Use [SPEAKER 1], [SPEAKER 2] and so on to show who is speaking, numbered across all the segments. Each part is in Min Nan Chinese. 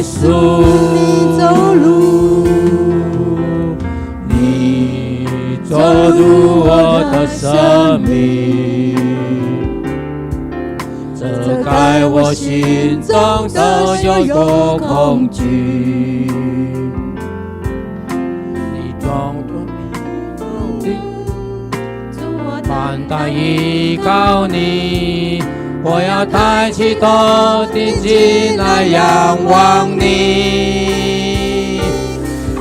[SPEAKER 1] 穌，
[SPEAKER 2] 你走路，
[SPEAKER 1] 你走入我的生命，遮蓋我心中所有恐懼。你裝作單單依靠你，我要抬起頭定睛來仰望你。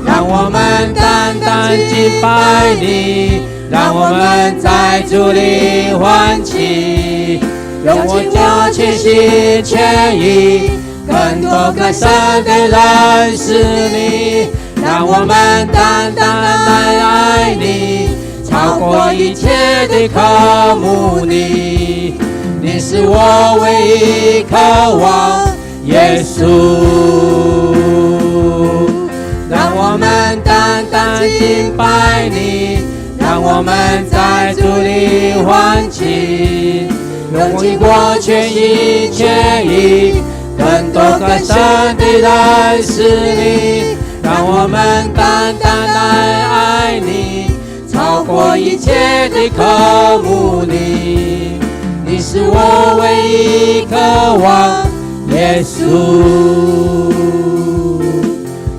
[SPEAKER 1] 讓我們單單敬拜你，讓我們在主裡歡喜，用我將全心全意，更多更深的認識你。讓我們單單來愛你，超過一切的渴慕你。你是我唯一渴望，耶穌。讓我們單單敬拜你，讓我們在主裡歡喜，用盡我全心全意，更多更深的認識你。讓我們單單來愛你，超過一切的渴慕你。你是我唯一渴望，耶穌。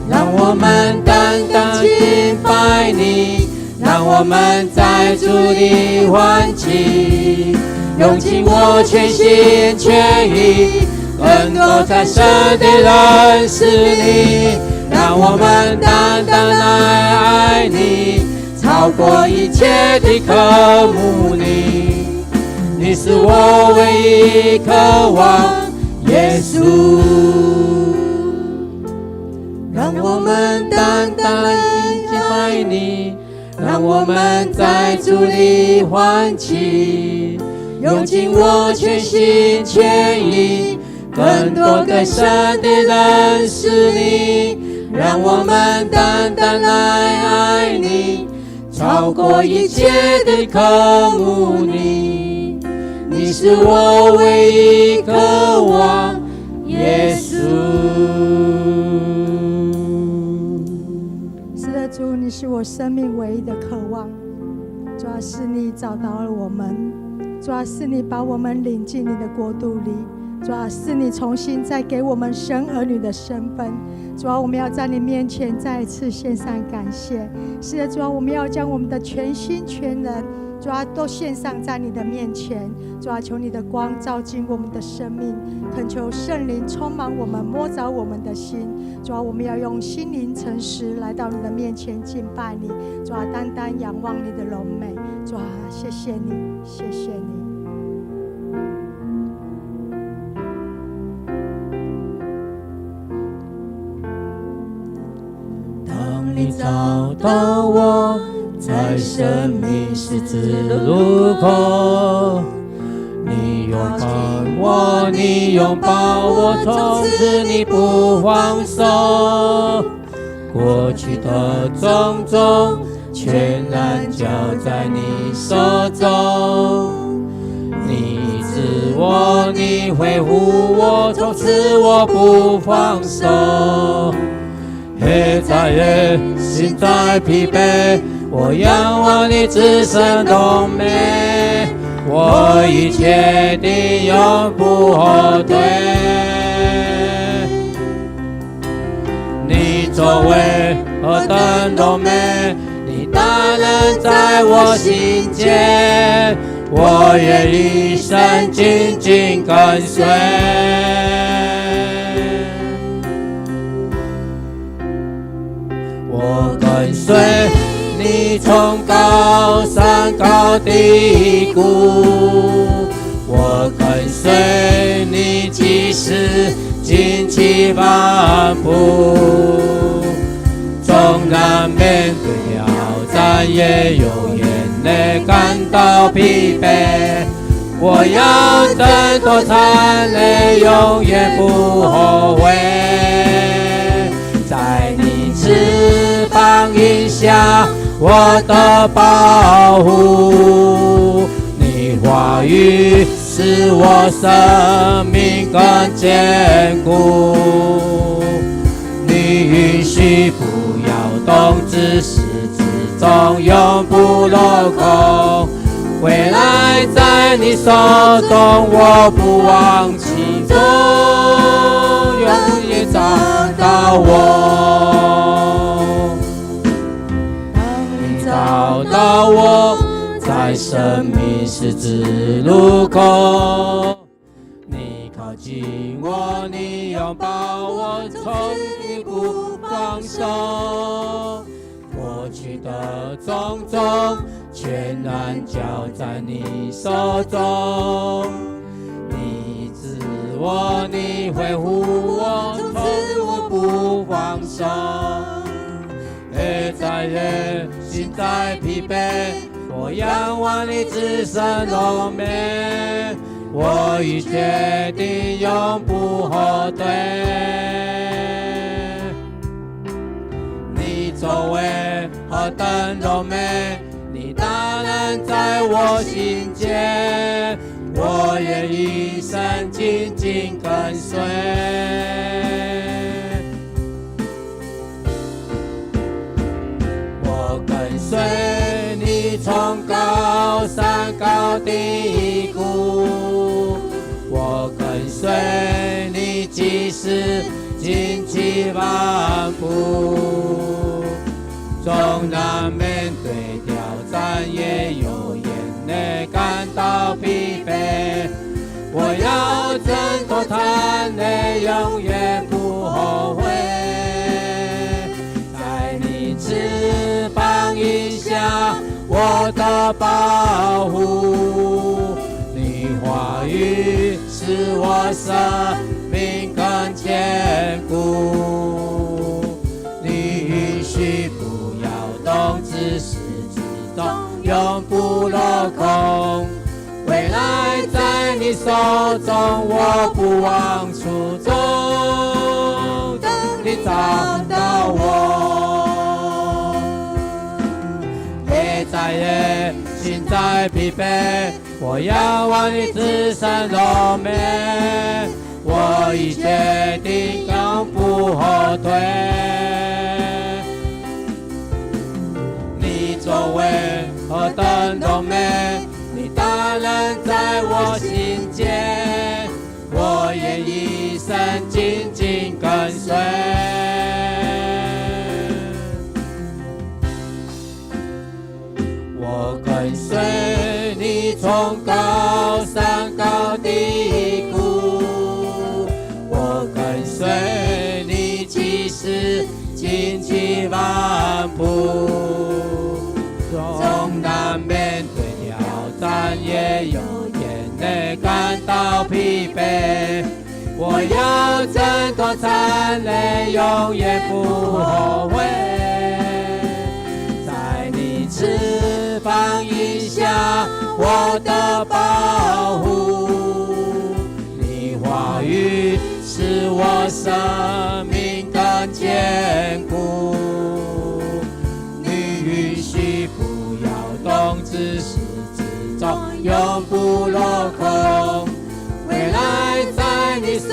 [SPEAKER 1] 讓我們單單敬拜你，讓我們在主裡歡喜，用盡我全心全意，更多更深的認識你。讓我們單單來愛你，超過一切的渴慕你。你是我唯一渴望，耶穌。讓我們單單敬拜你，讓我們在主裡歡喜，用盡我全心全意，更多更深的認識你。讓我們單單來愛你，超過一切的渴慕你。你是我唯一渴望，耶穌。
[SPEAKER 2] 是的，主，你是我生命唯一的渴望。主啊，是你找到了我們，主啊，是你把我們領進你的國度裡，主啊，是你重新再給我們神兒女的身份。主啊，我們要在你面前再一次獻上感謝。是的，主啊，我們要將我們的全心全人，主啊，都獻上在你的面前。主啊，求你的光照進我們的生命，懇求聖靈充滿我們，摸著我們的心。主啊，我們要用心靈誠實來到你的面前敬拜你。主啊，單單仰望你的榮美。主啊，謝謝你，謝謝你。
[SPEAKER 1] 當你找到我，在生命十字路口，你擁抱我，你擁抱我，從此你不放手。過去的種種，全然交在你手中。你醫治我，你恢復我，從此我不放手。黑在夜，心在疲憊，我仰望你至聖榮美，我已決定永不後退。你作為何等榮美，你大能在我心間，我願一生緊緊跟隨。我跟隨你從高山高低谷，我跟隨你即使荊棘滿布，縱然面對挑戰，也有眼淚感到疲憊，我要掙脫纏累，永遠不後悔。在你翅膀蔭下，我得保護。你話語使我生命更堅固。許不搖動，自始至終永不落空。未來在你手中，我不忘初衷，永遠找到我。你找到我，在生命十字路口，你靠近我，你擁抱我，從此不放手。過去的種種，全然交在你手中。你醫治我，你恢復我，從此我不放手。夜再熱，心再疲憊，我仰望你至聖榮美，我已決定永不後退。你作為何等榮美，你大能在我心間，我願一生緊緊跟隨。我跟隨你從高山高低谷，我跟隨你即使荊棘漫步，縱然面對挑戰，也有眼淚感到疲憊。我要掙脫纏累，永遠不後悔。在你翅膀蔭下，我得保護。你話語使我生命更堅固。你應許不搖動，自始至終永不落空。未來在你手中，我不忘初衷。當你找到我，夜再熱，心再疲憊，我仰望你至聖榮美，我已決定永不後退。你作為何等榮美，你大能在我心間，我願一生緊緊跟隨。我跟隨你從高山高低谷，我跟隨你即使荊棘漫步，縱然面對挑戰，也有眼淚感到疲憊。我要掙脫纏累，永遠不後悔。在你翅膀蔭下，我得保護。你話語使我生命更堅固。你應許不搖動，自始至終永不落空。未來在你手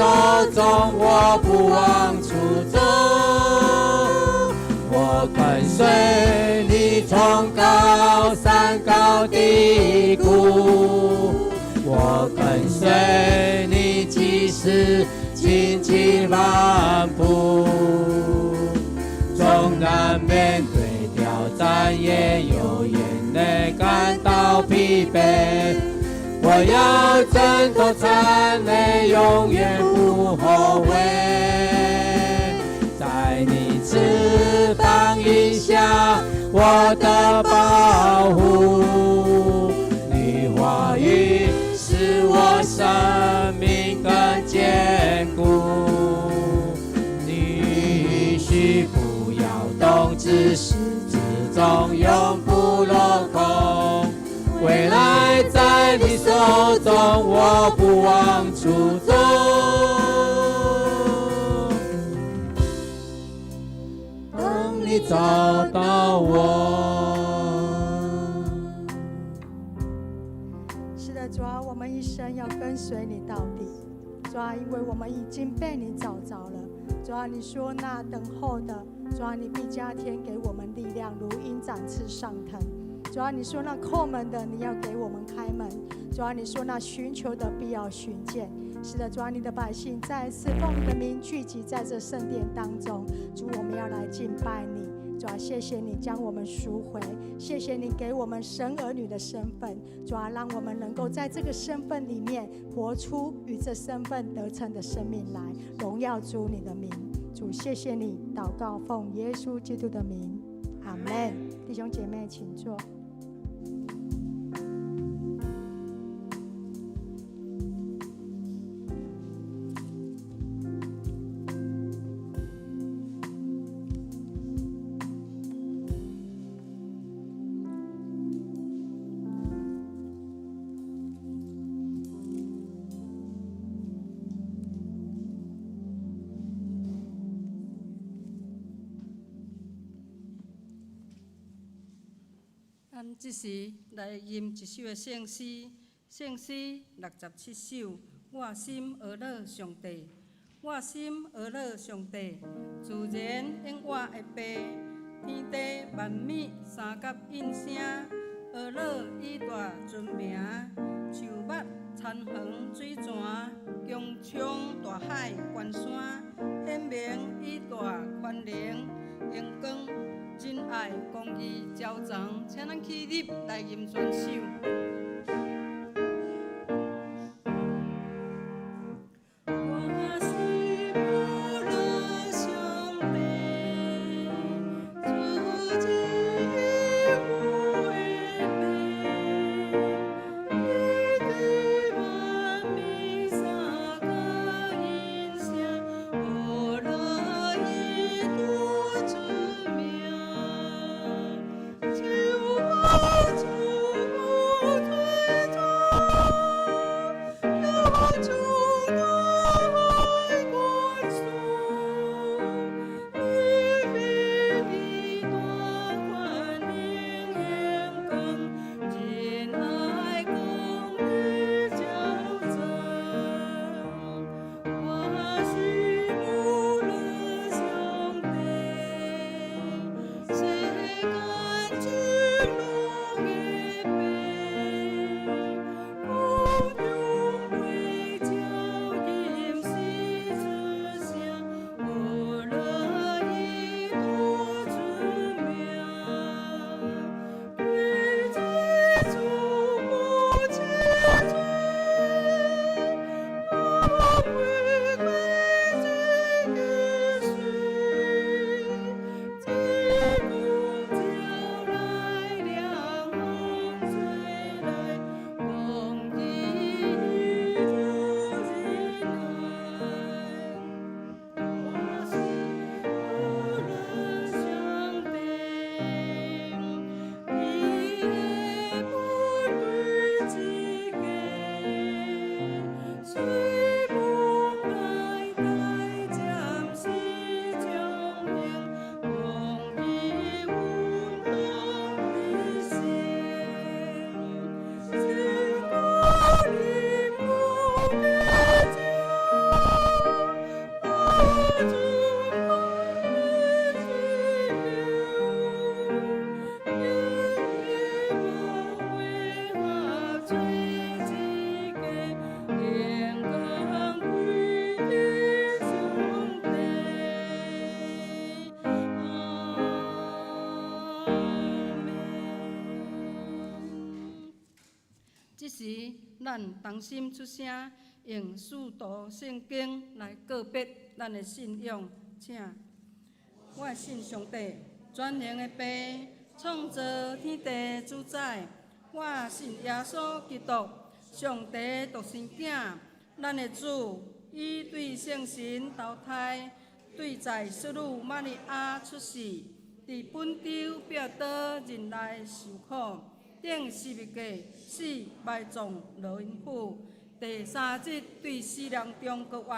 [SPEAKER 1] 中，我不忘初衷。我跟隨你從高山高低谷，我跟隨你即使荊棘漫步，縱然面對挑戰，也有眼淚感到疲憊。我要掙脫纏累，永遠不後悔。在你翅膀蔭下，我得保護。你話語使我生命更堅固。你應許不搖動，自始至終永不落空。未來在你手中，我不忘初衷。當你找到我。
[SPEAKER 2] 是的，主啊，我們一生要跟隨你到底。主啊，主啊，因為我們已經被你找着了。主啊，你說那等候的，主啊，你必加添給我們力量，如鷹展翅上騰。主啊，你說那叩門的，你要給我們開門。主啊，你說那尋求的，必要尋見。是的，主啊，你的百姓再一次奉你的名聚集在這聖殿當中。主，我們要來敬拜你。主啊，謝謝你將我們贖回，謝謝你給我們神兒女的身份。主啊，讓我們能夠在這個身份裡面活出與這身份得稱的生命來，榮耀主你的名。主，謝謝你，禱告奉耶穌基督的名，阿門。弟兄姐妹，請坐。
[SPEAKER 3] 咱這時來吟一首的聖詩，聖詩67首。我心呵咾上帝，我心呵咾上帝，自然應我的父，天地萬物相佮應聲，呵咾伊大尊名，樹木田園水泉，穹蒼大海關山，顯明伊大權能，榮光仁愛公義昭彰，請咱起立來吟全首。這時，咱同心出聲，用使徒聖經來告別咱的信仰。請，我信上帝，全能的父，創造天地主宰。我信耶穌基督，上帝獨生囝，咱的主，伊對聖神投胎，對在淑女瑪利亞出世，佇本丟彼拉多忍耐受苦。釘十字架死埋葬落陰府，第三日對死人中復活，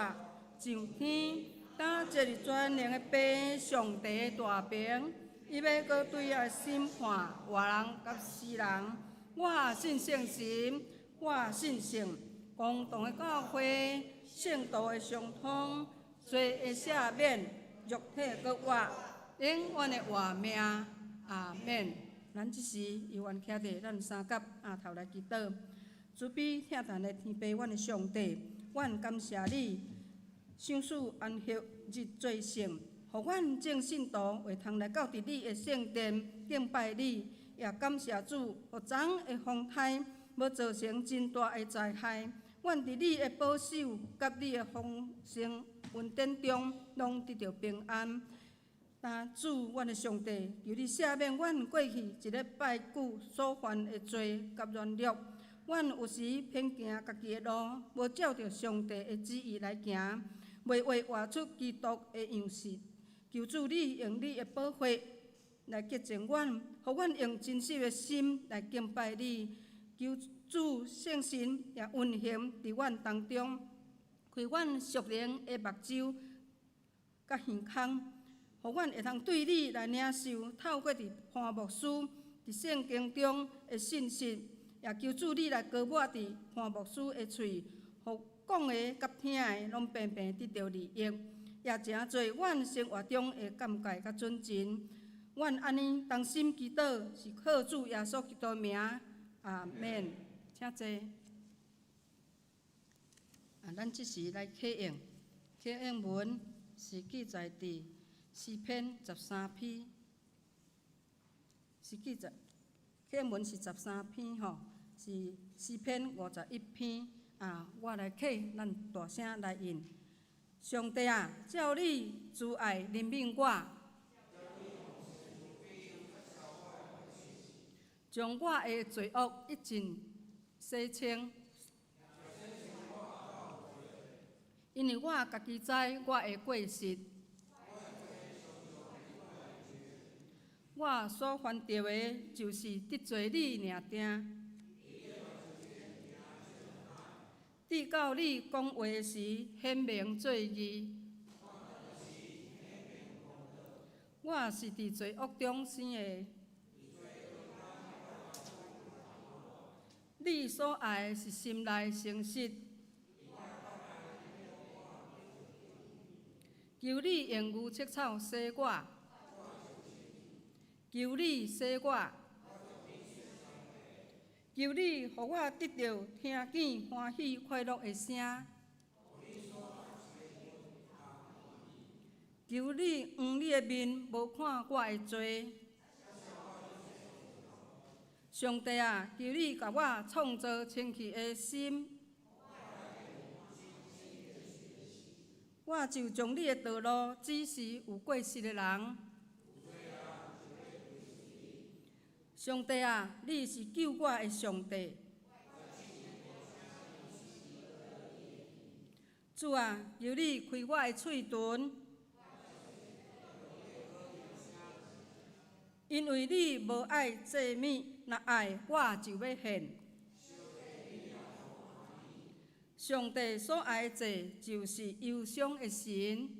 [SPEAKER 3] 上天，擔坐佇全能的父上帝大爿，伊欲閣對來審判活人佮死人。我信聖神，我信聖公同的教會，聖徒的相通，罪的赦免，肉體閣活，永遠的活命。阿們。咱這時猶原徛佇咱三佮額頭來祈禱，慈悲疼疼的天父，阮的上帝，阮感謝你，賞賜安息日做聖，予阮眾信徒會通來到佇你的聖殿敬拜你，也感謝主，予昨昏的風颱無造成真大的災害。阮佇你的保守佮你的豐盛恩典中，攏得著平安。但主，阮的上帝，求你赦免阮過去一禮拜久所犯的罪佮軟弱。阮有時偏行家己的路，無照著上帝的旨意來行，袂會活出基督的樣式。求主你用你的寶血來潔淨阮，予阮用真實的心來敬拜你。求主聖神也運行佇阮當中，開阮屬靈的目睭佮耳孔，予阮會通對你來領受透過佇潘牧師佇聖經中的信息，也求主你來膏抹佇潘牧師的喙，予講的佮聽的攏平平得著利益，也成做阮生活中的鑑戒佮準繩。阮按呢同心祈禱，是靠主耶穌基督名，阿們。請坐。啊，咱這時來啟應，啟應文是記載佇詩篇十三篇，是記載啟應文是十三篇吼，是詩篇51篇。啊，我來啟，咱大聲來應。上帝啊，照你慈愛憐憫我，將我的罪惡一盡洗清，因為我家己知我的過失，我所犯著的，就是得罪你爾定。直到你講話時顯明做義。我是佇罪惡中生的。你所愛的是心內誠實。求你用牛捌草洗我，求你洗我，求你予我得著聽見歡喜快樂的聲。求你向你的面無看我的罪。上帝啊，求你共我創造清氣的心，我就將你的道路指示有過失的人。上帝啊，你是救我的上帝。主啊，求你開我的喙唇，因為你無愛祭物，若愛我就欲獻。上帝所愛的祭，就是憂傷的神。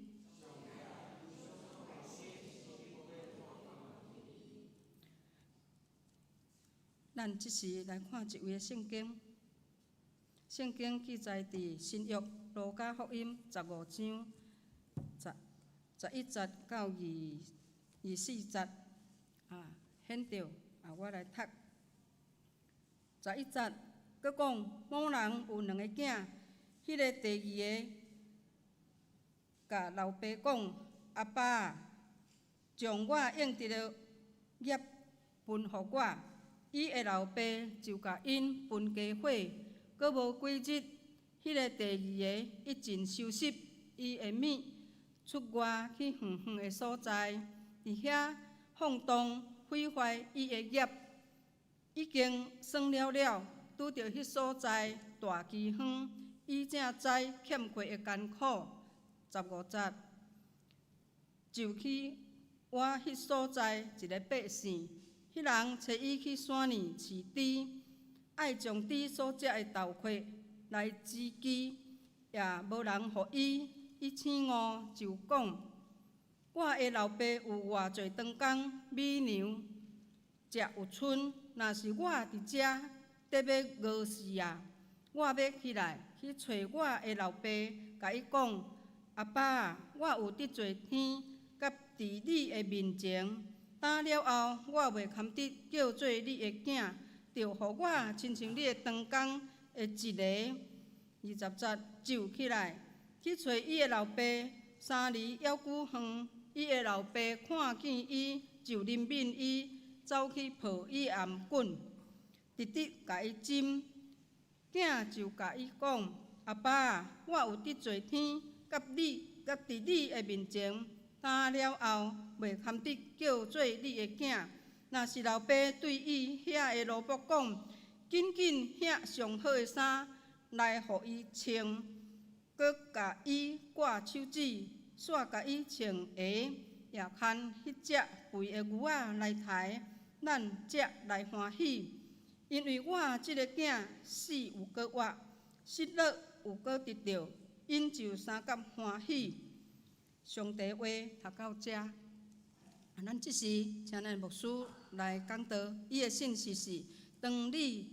[SPEAKER 3] 咱這時來看一位的聖經，聖經記載佇新約路加福音十五章十一節到24節。啊，顯著啊，我來讀十一節，閣講某人有兩个囝，彼个第二个共老爸講：阿爸，將我應得的業分予我。伊的老爸就共𪜶分家伙。閣無幾日，彼个第二个一盡收拾伊的物，出外去遠遠的所在，佇遐放蕩毀壞伊的業，已經算了了，拄著彼所在大饑荒，伊才知欠缺的艱苦。15節，就去倚彼所在一个百姓，彼人揣伊去山裡飼豬，愛將豬所食的豆殼來支飢，也無人予伊。伊醒悟就講：我的老爸有偌濟長工米糧食有賰，若是我佇遮得欲餓死啊！我欲起來去揣我的老爸，共伊講：阿爸，我有得罪天，佮佇你的面前。今了後，我袂堪得叫做你的囝，著予我親像你的長工的一个。20節就起來去揣伊的老爸，相離猶久遠，伊的老爸看見伊，就憐憫伊，走去抱伊的頷頸，直直共伊親。囝就共伊講：阿爸，我有得罪天，佮你，佮佇你的面前。今了後，袂堪得叫做你的囝。若是老爸對伊遐的奴僕講：緊緊額上好的衫來予伊穿，閣共伊掛手指，煞共伊穿鞋，也牽彼隻肥的牛仔來刣，咱食來歡喜。因為我這个囝死有閣活，失落有閣得著，𪜶就相佮歡喜。上帝話讀到遮，啊，咱這時請咱牧師來講道，伊的信息是：當你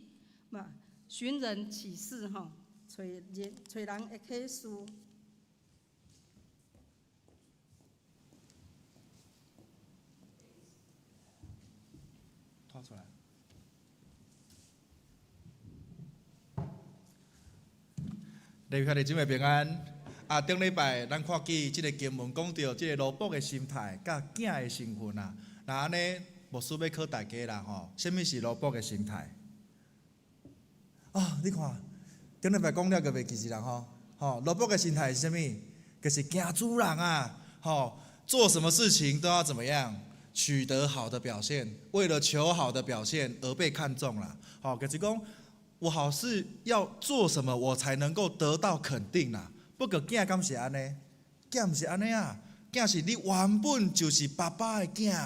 [SPEAKER 3] 嘛尋人啟事吼，揣人揣人的啟示。
[SPEAKER 4] 拖出來。弟兄姊妹平安。啊，頂禮拜咱看見這个經文講著這个奴僕的心態，佮囝的身份啊。那按呢，牧師欲考大家啦吼，啥物是奴僕的心態？啊，你看，頂禮拜講了閣袂記一人吼，吼，奴僕的心態是啥物？就是驚主人啊，吼，做什麼事情都要怎麼樣，取得好的表現，為了求好的表現而被看重啦。吼，就是講，我好是要做什麼，我才能夠得到肯定啦。不過囝敢是按呢？囝毋是按呢啊！囝是你原本就是爸爸的囝，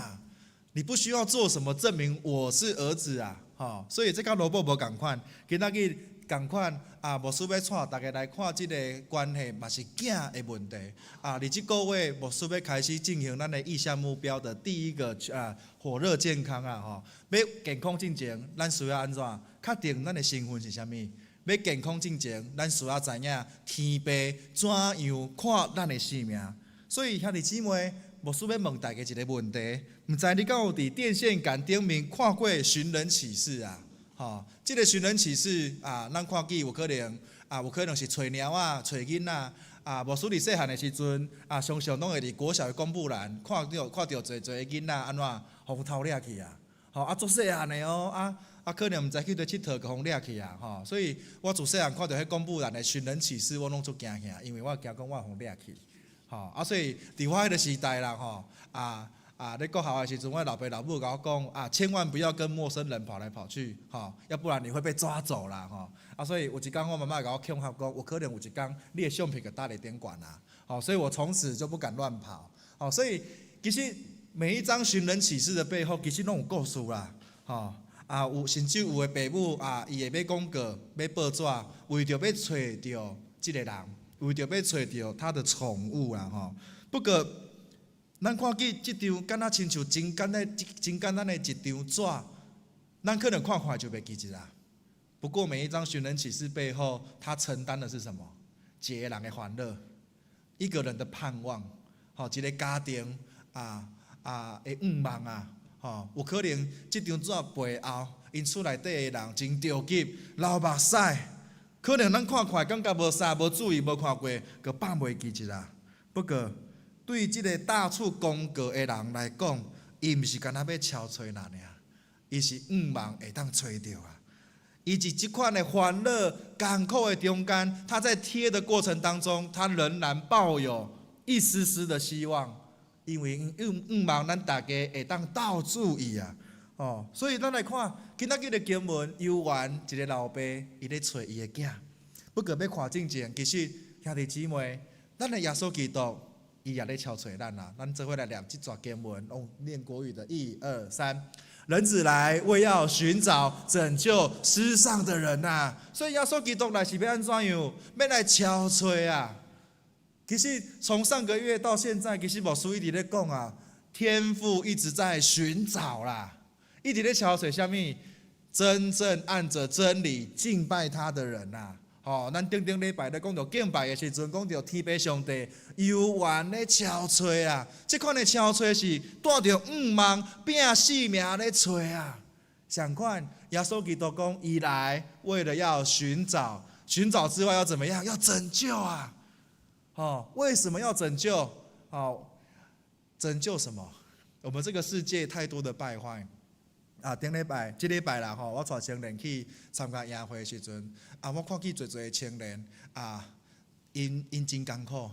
[SPEAKER 4] 你不需要做什麼證明我是兒子啊！吼，所以這佮奴僕無仝款，今仔日仝款啊，牧師欲帶大家來看這个關係，嘛是囝的問題啊。佇這个月，牧師欲開始進行咱的異象目標的第一個啊，火熱健康啊！吼，欲健康進前，咱需要按怎？確定咱的身份是啥物？欲健康進前，咱需要知影天父怎樣看咱的生命。所以兄弟姊妹，牧師欲問大家一个問題，毋知你敢有佇電線桿頂面看過尋人啟事啊？吼，這个尋人啟事啊，咱看見有可能啊，有可能是揣貓仔、揣囡仔啊。牧師佇細漢的時陣啊，常常攏會佇國小的公布欄看著看著濟濟个囡仔按怎予偷掠去啊？吼啊，足細漢的哦啊！啊，可能毋知去佗𨑨迌，予掠去啊！吼，所以我自細漢看著彼公布欄的尋人啟事，我攏足驚嚇，因為我驚講我予掠去。吼啊，所以佇我彼个時代啦，吼啊啊，咧國校的時陣，我老爸老母共我講啊，千萬不要跟陌生人跑來跑去，吼，要不然你會被抓走啦，吼。啊，所以有一工我媽媽共我恐嚇講，有可能有一工你的相片就搭佇頂懸啊，吼，所以我從此就不敢亂跑。吼，所以其實每一張尋人啟事的背後，其實攏有故事啦，吼。啊，有甚至有的爸母啊，伊會買廣告、買報紙，為著欲揣著這个人，為著欲揣著他的寵物啦吼。不過，咱看見這張敢若親像真簡單、真簡單的一張紙，咱可能看看就袂記得啦。不過每一張尋人啟事背後，他承擔的是什麼？一个人的歡樂，一個人的盼望，吼，一个家庭啊啊的願望啊。吼，有可能這張紙背後，𪜶厝內底的人真著急，流目屎，可能咱看看感覺無啥，無注意，無看過，閣放袂記一啦。不過，對這个到處公告的人來講，伊毋是干焦欲敲揣人爾，伊是向望會當揣著啊。伊佇這款的煩惱、艱苦的中間，他在貼的過程當中，他仍然抱有一絲絲的希望。因為𪜶向望咱大家會當鬥注意啊，哦，所以咱來看今仔日的經文，猶原一个老爸伊咧揣伊的囝。不過欲看進前，其實兄弟姊妹，咱的耶穌基督，伊也咧敲揣咱啊。咱做伙來念這段經文，用念國語的，一二三，人子來為要尋找拯救失喪的人啊。所以耶穌基督來是欲按怎樣？欲來敲揣啊。其實從上個月到現在，其實牧師一直咧講啊，天父一直在尋找啦，一直咧敲揣啥物？真正按著真理敬拜他的人呐。吼，咱頂頂禮拜咧講著敬拜的時陣，講著天父上帝猶原咧敲揣啊！這款的敲揣是帶著向望、拚性命咧揣啊！相款，耶穌基督講，伊來為了要尋找，尋找之外要怎麼樣？要拯救啊！吼，為什麼要拯救？吼，拯救什麼？我們這個世界太多的敗壞。啊，頂禮拜，這禮拜啦吼，我帶青年去參加營會的時陣，啊，我看見濟濟青年啊，𪜶𪜶真艱苦，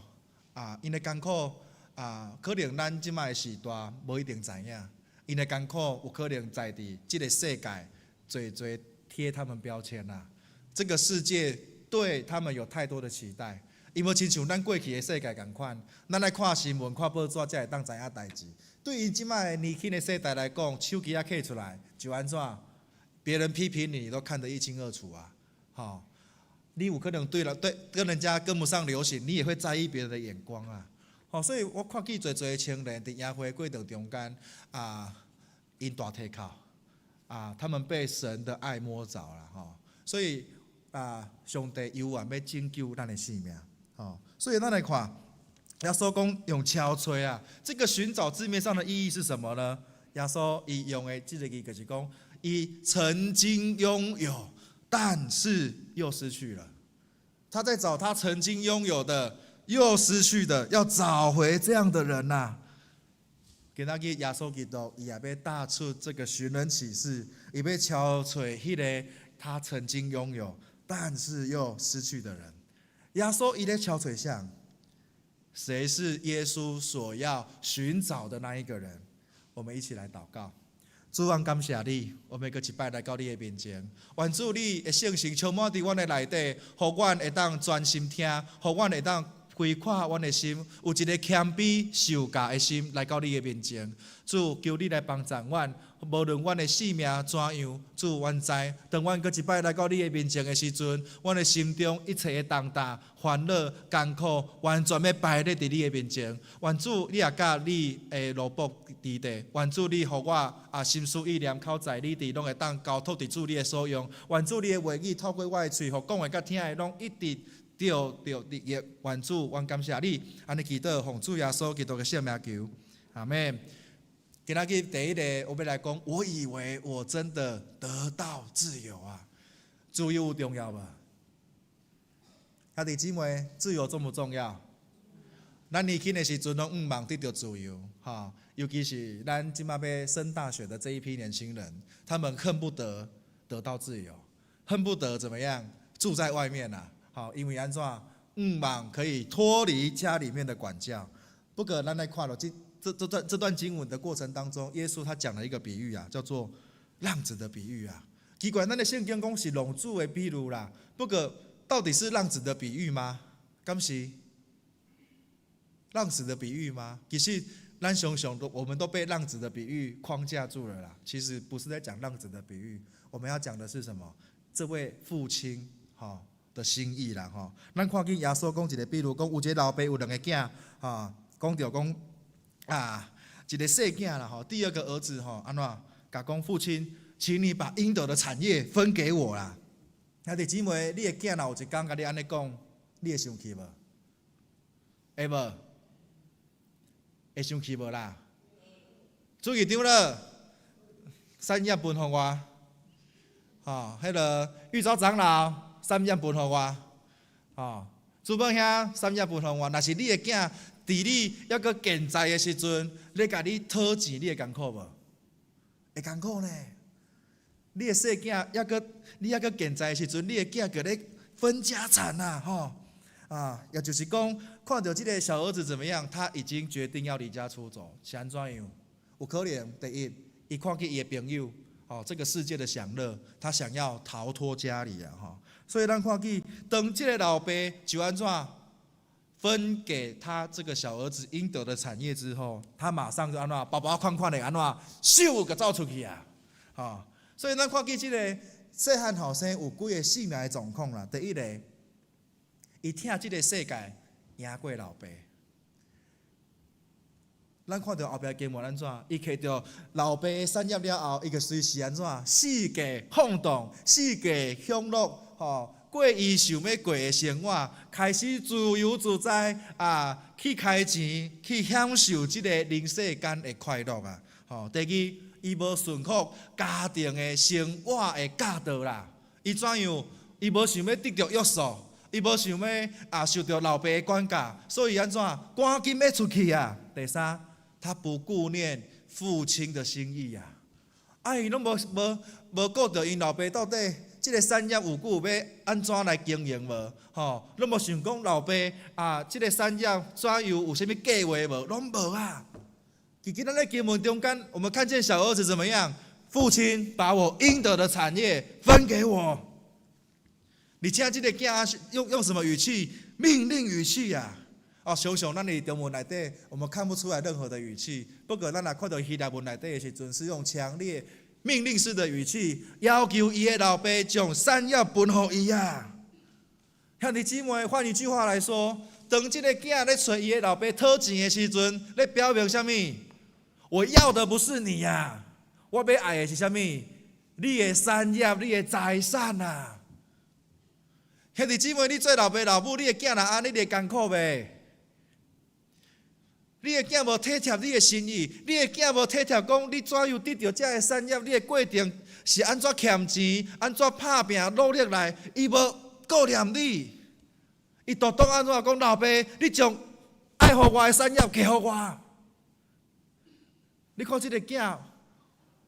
[SPEAKER 4] 啊，𪜶的艱苦啊，可能咱這擺的時代無一定知影，𪜶的艱苦有可能在佇這個世界濟濟貼他們標籤啦。這個世界對他們有太多的期待，伊無親像咱過去的世界仝款，咱愛看新聞、看報紙才會當知影代誌。對𪜶這擺年輕的世代來講，手機仔揢出來就按怎？別人批評你，你都看得一清二楚啊！吼，你有可能對了對跟人家跟不上流行，你也會在意別人的眼光啊！吼，所以我看見濟濟的青年佇營會過程中間啊，𪜶大提哭啊，他們被神的愛摸著了吼，所以啊，上帝猶原欲拯救咱的性命，吼，所以咱來看。耶穌講用敲揣啊，這個尋找字面上的意義是什麼呢？耶穌伊用的這個字就是講，伊曾經擁有，但是又失去了。他在找他曾經擁有的，又失去的，要找回這樣的人吶。今仔日耶穌基督，伊也欲踏出這個尋人啟事，伊欲敲揣彼個他曾經擁有，但是又失去的人。耶穌伊咧敲揣啥？誰是耶穌所要尋找的那一個人？我們一起來禱告。主啊，感謝你，我們閣一擺來到你的面前。願主你的聖神充滿佇阮的內底，予阮會當專心聽，予阮會當開闊阮的心，有一個謙卑受教的心來到你的面前。主，求你來幫助阮，無論阮的性命怎樣，主，阮知，當阮閣一擺來到你的面前的時陣，阮的心中一切的重擔、煩惱、艱苦，完全欲擺咧佇你的面前。願主，你也佮你的奴僕佇地，願主你予我啊心思意念口才理智，攏會當交託佇主你的所用。願主你的話語透過我的喙，予講的佮聽的攏一直著著利益。願主，阮感謝你，按呢祈禱，奉主耶穌基督的聖名求，阿們。今仔日第一個，我欲來講，我以為我真的得到自由啊！自由有重要無？兄弟姊妹，自由重不重要？咱年輕的時陣攏向望得著自由，哈，尤其是咱這馬欲升大學的這一批年輕人，他們恨不得得到自由，恨不得怎麼樣住在外面啊？好，因為按怎向望可以脫離家裡面的管教。不過，咱來看著這段經文的過程當中，耶穌他講了一個比喻啊，叫做浪子的比喻啊。奇怪，咱的聖經講是浪子的比喻啦。不過，到底是浪子的比喻嗎？敢是浪子的比喻嗎？其實，咱常常都我們都被浪子的比喻框架住了啦。其實不是在講浪子的比喻，我們要講的是什麼？這位父親哈的心意啦吼。咱看見耶穌講一個比喻，講有一個老爸有兩个囝，哈，講著講。啊，一個細囝啦吼，第二個兒子吼，按怎？共講父親，請你把應得的產業分給我啦。兄弟姊妹，你的囝若有一工共你按呢講，你會生氣無？會無？會生氣無啦？注意長老，產業分予我，吼，彼个玉昭長老，產業分予我，吼，主本兄，產業分予我。若是你的囝佇你猶閣健在的時陣，咧共你討錢，你會艱苦無？會艱苦呢。你的細囝猶閣你猶閣健在的時陣，你的囝閣咧分家產啊，吼啊，也就是講，看著這个小兒子怎麼樣，他已經決定要離家出走，是按怎樣？有可能，第一，伊看見伊的朋友，哦，這個世界的享樂，他想要逃脫家裡啊，吼。所以咱看見，當這个老爸就按怎分給他這個小兒子應得的產業之後，他馬上就按怎包包款款的按怎，咻共走出去啊，吼。所以咱看見這個細漢後生有幾个性命的狀況啦。第一个，伊疼這个世界贏過老爸。咱看著後壁經文按怎，伊摕著老爸的產業了後，伊就隨時按怎，四界放蕩，四界享樂，吼，過伊想欲過的生活，開始自由自在啊，去開錢，去享受這個人世間的快樂啊！吼，第二，伊無順服家庭的生活的教導啦。伊怎樣？伊無想欲得著約束，伊無想欲啊受著老爸的管教，所以按怎？趕緊欲出去啊！第三，他不顧念父親的心意啊！啊，伊攏無顧著𪜶老爸到底這個產業有久欲按怎來經營無？吼，攏無想講老爸啊，這個產業怎樣有啥物計劃無？攏無啊！其實咱咧經文中間，我們看見小兒子怎麼樣？父親把我應得的產業分給我。而且這個囝用什麼語氣？命令語氣呀！哦，常常咱佇中文內底，我們看不出來任何的語氣。不過咱若看到希臘文內底的時陣，是用強烈命令式的語氣，要求伊的老爸將產業分予伊啊。兄弟姊妹，換一句話來說，當這個囝咧揣伊的老爸討錢的時陣，咧表明啥物？我要的不是你呀，我欲愛的是啥物？你的產業，你的財產啊！兄弟姊妹，你做老爸老母，你的囝若按呢，你會艱苦袂？你的囝無體貼你的心意，你的囝無體貼講你怎樣得著這个產業，你的過程是按怎欠錢，按怎拍拚努力來，伊無顧念你，伊獨當按怎講？老爸，你將愛予我的產業給予我。你看這個囝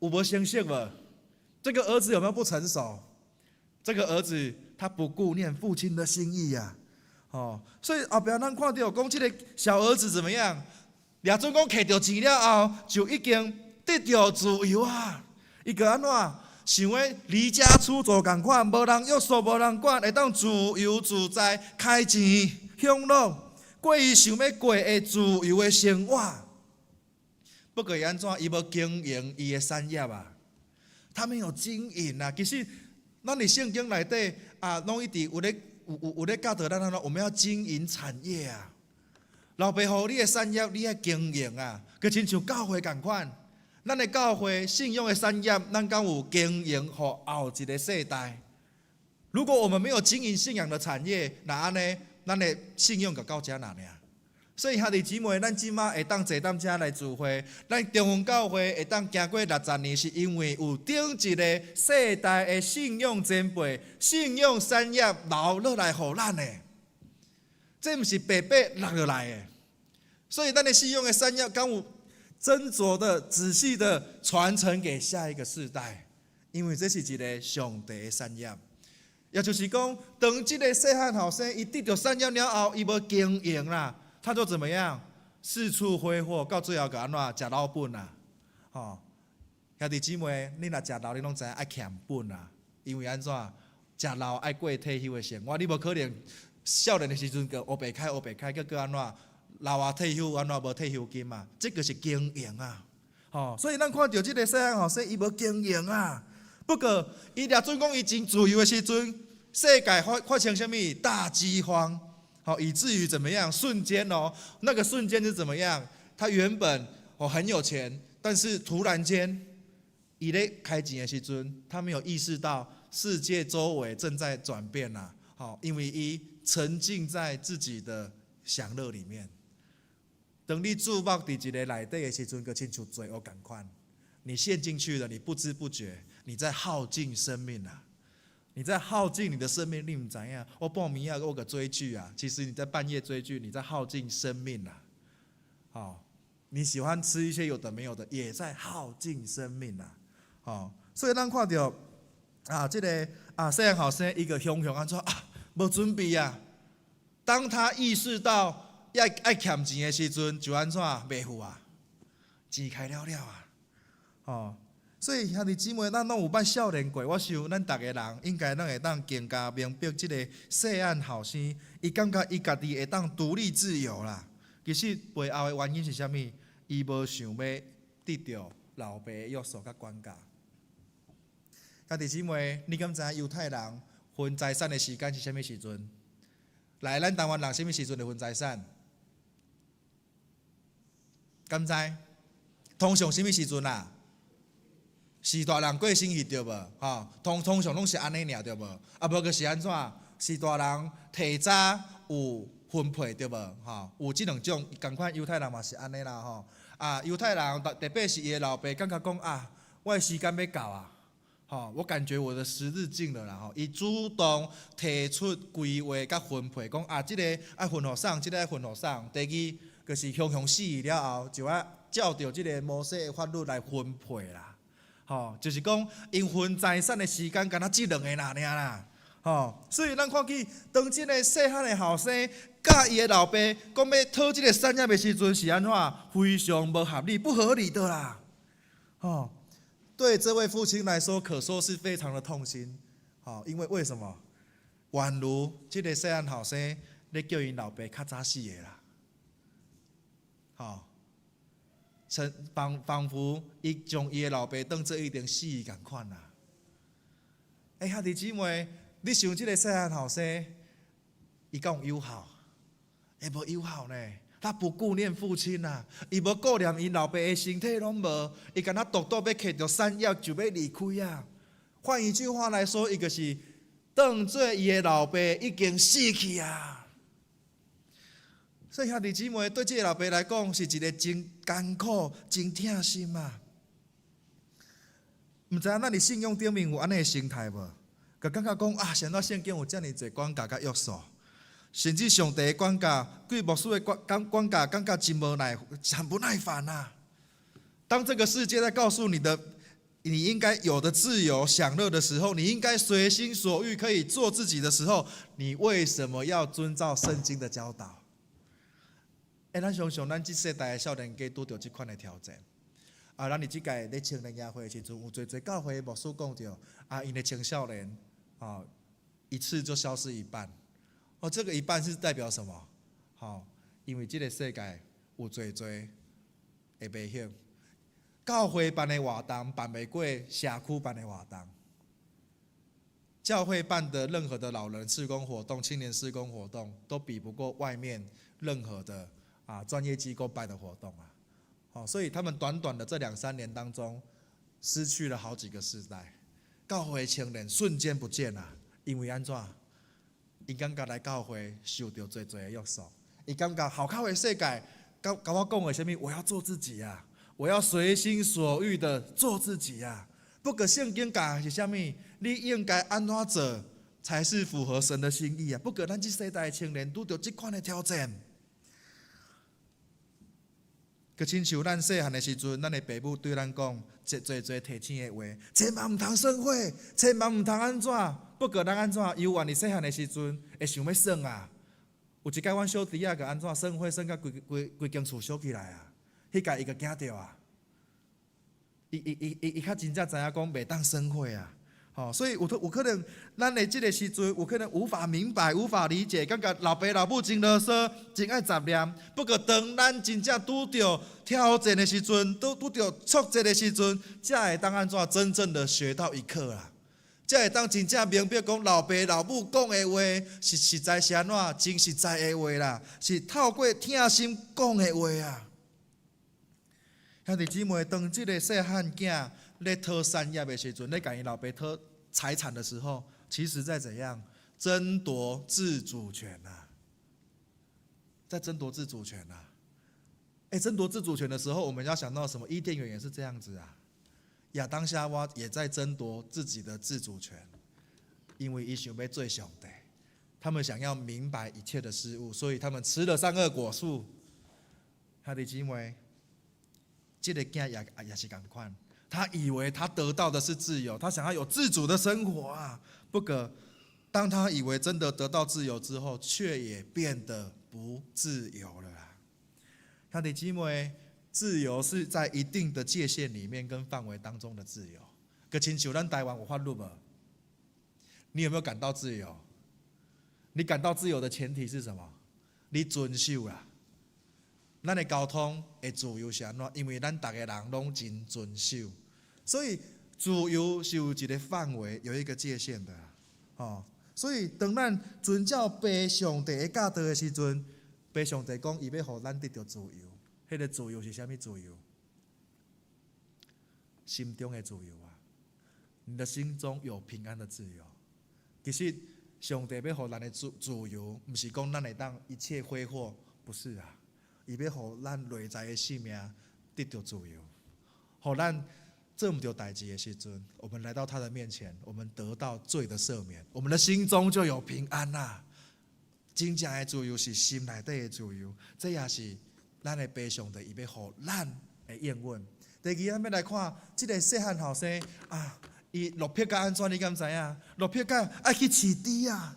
[SPEAKER 4] 有無成熟無？這個兒子有沒有不成熟？這個兒子他不顧念父親的心意呀，哦，所以後壁咱看著講這個小兒子怎麼樣？掠準講摕著錢了後，就已經得著自由啊！伊閣按怎想欲離家出走仝款，無人約束，無人管，會當自由自在開錢享樂，過伊想欲過的自由的生活。不過伊按怎？伊無經營伊的產業啊，他沒有經營啊。其實，咱佇聖經內底啊，攏一直有咧教導咱按怎，我們要經營產業啊。老爸予你的產業，你愛經營啊，閣親像教會仝款。咱的教會信仰的產業，咱敢有經營予後一個世代？如果我們沒有經營信仰的產業，那按呢，咱的信仰就到遮爾。所以兄弟姊妹，咱這馬會當坐佇遮來聚會，咱中雲教會會當行過60年，是因為有頂一個世代的信仰前輩、信仰產業留落來予咱的，這毋是白白落落來的。所以咱的信仰的產業，敢有斟酌的、仔細的傳承給下一個世代，因為這是一個上帝的產業。也就是講，當這個細漢後生伊得著產業了後，伊無經營啦。他就怎麼樣？四處揮霍，到最後閣按怎？食老本啊！吼，兄弟姊妹，你若食老，你攏知影愛欠本啊。因為按怎？食老愛過退休的生活，你無可能少年的時陣閣烏白開烏白開，閣閣按怎？老啊退休按怎無退休金啊？這個是經營啊！吼，所以咱看著這個細漢後生，伊無經營啊。不過，伊掠準講伊真自由的時陣，世界發生啥物大饑荒？好，以至於怎麼樣？瞬間哦，那個瞬間是怎麼樣？他原本哦很有錢，但是突然間，伊咧開錢的時陣，他沒有意識到世界周圍正在轉變啦。好，因為伊沉浸在自己的享樂裡面。當你注目佇一個內底的時陣，閣親像罪惡仝款，你陷進去了，你不知不覺，你在耗盡生命啊！你在耗盡你的生命，你毋知影？我半暝仔我閣追劇啊！其實你在半夜追劇，你在耗盡生命啊！好，你喜歡吃一些有的沒有的，也在耗盡生命啊！好，所以咱看著啊，這個啊，細漢後生伊閣雄雄按怎啊，無準備啊！當他意識到愛欠錢的時陣，就按怎袂赴啊，錢開了了啊！哦。所以兄弟姊妹，咱攏有捌少年過。我想咱逐个人應該攏會當更加明白這個細漢後生，伊感覺伊家己會當獨立自由啦。其實背後的原因是啥物？伊無想欲得著老爸的約束佮管教。兄弟姊妹，你敢知影猶太人分財產的時間是啥物時陣？來，咱台灣人啥物時陣會分財產？敢知？通常啥物時陣啊？是大人過身去對無？吼，通常攏是按呢爾對無？啊，無就是按怎？是大人提早有分配對無？吼，有這兩種，仝款猶太人嘛是按呢啦吼。啊，猶太人特別是伊的老爸，感覺講啊，我的時間欲到啊，吼，我感覺我的時日盡了啦吼。伊主動提出規劃佮分配，講啊，這個愛分予啥，這個愛分予啥。第二，就是雄雄死了後，就愛照著這個摩西的法律來分配啦。吼，就是講𪜶分財產的時間，敢若這兩个爾啦。吼，所以咱看見當這个細漢的後生，佮伊的老爸講欲討這个產業的時陣，是按怎？非常無合理、不合理的啦。吼，對這位父親來說，可說是非常的痛心。吼，因為為什麼？宛如這個細漢後生咧叫𪜶老爸較早死的啦。吼。仿佛伊將伊的老爸當做已經死仝款啦。欸，兄弟姊妹，你想這个細漢後生，伊敢有孝？會無有孝呢？他不顧念父親啊，伊無顧念𪜶老爸的身體攏無，伊敢若獨獨欲揢著產業就欲離開啊。換一句話來說，伊就是當做伊的老爸已經死去啊。所以兄弟姊妹，對這个老爸來講，是一个真艱苦、真疼心啊！毋知影咱佇信仰頂面有按呢的心態無？就感覺講啊，啥物聖經有遮爾濟管教佮約束，甚至上帝的管教、對牧師的管教，感覺真無耐、很不耐煩啊！當這個世界在告訴你的，你應該有的自由享樂的時候，你應該隨心所欲可以做自己的時候，你為什麼要遵照聖經的教導？欸，咱常常咱這世代的少年家拄著這款的挑戰。啊，咱佇這屆咧青年夜會的時陣，有濟濟教會牧師講著，啊，𪜶的青少年，啊，一次就消失一半。哦，這個一半是代表什麼？吼，因為這個世界有濟濟的危險，教會辦的活動辦袂過社區辦的活動。教會辦的任何的老人事工活動、青年事工活動，都比不過外面任何的專業機構辦的活動啊。好，所以他們短短的這兩三年當中，失去了好幾個世代，教會青年瞬間不見了，因為按怎？𪜶感覺來教會受著濟濟的約束，伊感覺外口的世界，佮我講的啥物？我要做自己啊！我要隨心所欲的做自己啊！不過聖經教的是啥物？你應該按怎做才是符合神的心意啊？不過咱這世代的青年拄著這款的挑戰。閣親像咱細漢的時陣，咱的爸母對咱講濟濟提醒的話，千萬毋通耍火，千萬毋通按怎。不過咱按怎？猶原佇細漢的時陣會想欲耍啊。有一擺阮小弟仔閣按怎耍火，耍甲規規規間厝燒起來啊！彼擺伊閣驚著啊！伊較真正知影講袂當耍火啊！吼，所以有可能，咱的這个時陣有可能無法明白、無法理解，感覺老爸老母真囉嗦，真愛雜念。不過當咱真正拄著挑戰的時陣，拄著挫折的時陣，才會當按怎真正的學到一課啦。才會當真正明白講老爸老母講的話是實在是按怎真實在的話啦，是透過疼心講的話啊。兄弟姊妹，當這个細漢囝咧討產業的時陣，咧共𪜶老爸討財產的時候，其實在怎樣爭奪自主權啊？在爭奪自主權啊！欸，爭奪自主權的時候，我們要想到什麼？伊甸園也是這樣子啊。亞當夏娃也在爭奪自己的自主權，因為伊想欲做上帝，他們想要明白一切的事物，所以他們吃了善惡果樹。兄弟姊妹，這個囝也是仝款，他以為他得到的是自由，他想要有自主的生活啊。不過，當他以為真的得到自由之後，卻也變得不自由了啦。兄弟姊妹，自由是在一定的界限裡面跟範圍當中的自由。閣親像咱台灣有法律無？你有沒有感到自由？你感到自由的前提是什麼？你遵守啦。咱的交通會自由是按怎？因為咱逐个人攏真遵守，所以自由是有一個範圍，有一個界限的。哦，所以當咱遵照父上帝的教導的時陣，父上帝講伊欲予咱得著自由，彼个自由是啥物自由？心中的自由啊！你的心中有平安的自由。其實上帝欲予咱的自由，毋是講咱會當一切揮霍，不是啊。伊欲予咱內在的性命得著自由，予咱做毋著代誌的時陣，我們來到他的面前，我們得到罪的赦免，我們的心中就有平安啦。真正的自由是心內底的自由，這也是咱的父上帝伊欲予咱的應允。第二，咱欲來看這个細漢後生啊，伊落魄甲按怎？你敢知影？落魄甲愛去飼豬仔，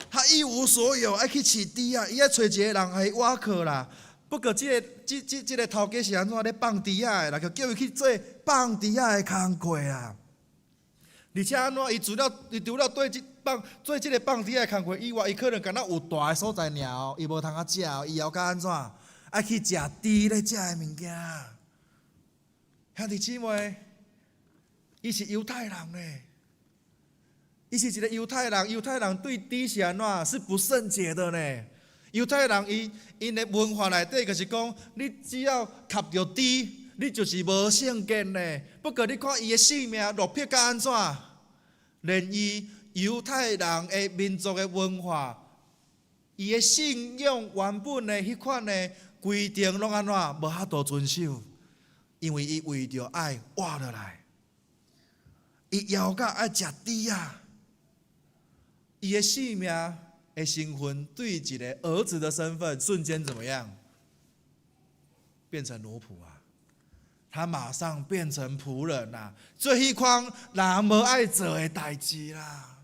[SPEAKER 4] 他一無所有，愛去飼豬仔，伊愛揣一个人來倚靠啦。不過這个這個頭家是按怎咧放豬仔的啦，就叫伊去做放豬仔的工課啊。而且按怎？伊除了對這放做這个放豬仔的工課以外，伊可能敢若有蹛的所在爾哦，伊無通啊食哦，伊猶閣按怎？愛去食豬咧食的物件。兄弟姊妹，伊是猶太人呢，伊是一个猶太人，猶太人對豬是按怎？是不聖潔的呢。猶太人伊𪜶的文化內底就是講，你只要磕著豬，你就是無聖潔呢。不過你看伊的性命落魄甲按怎？連伊猶太人的民族的文化，伊的信仰原本的彼款的規定攏按怎？無法度遵守，因為伊為著愛活落來，伊枵甲愛食豬仔，伊的性命的身份對一个兒子的身份，瞬間怎麼樣？變成奴僕啊！他馬上變成僕人啦，做彼款人無愛做的代誌啦。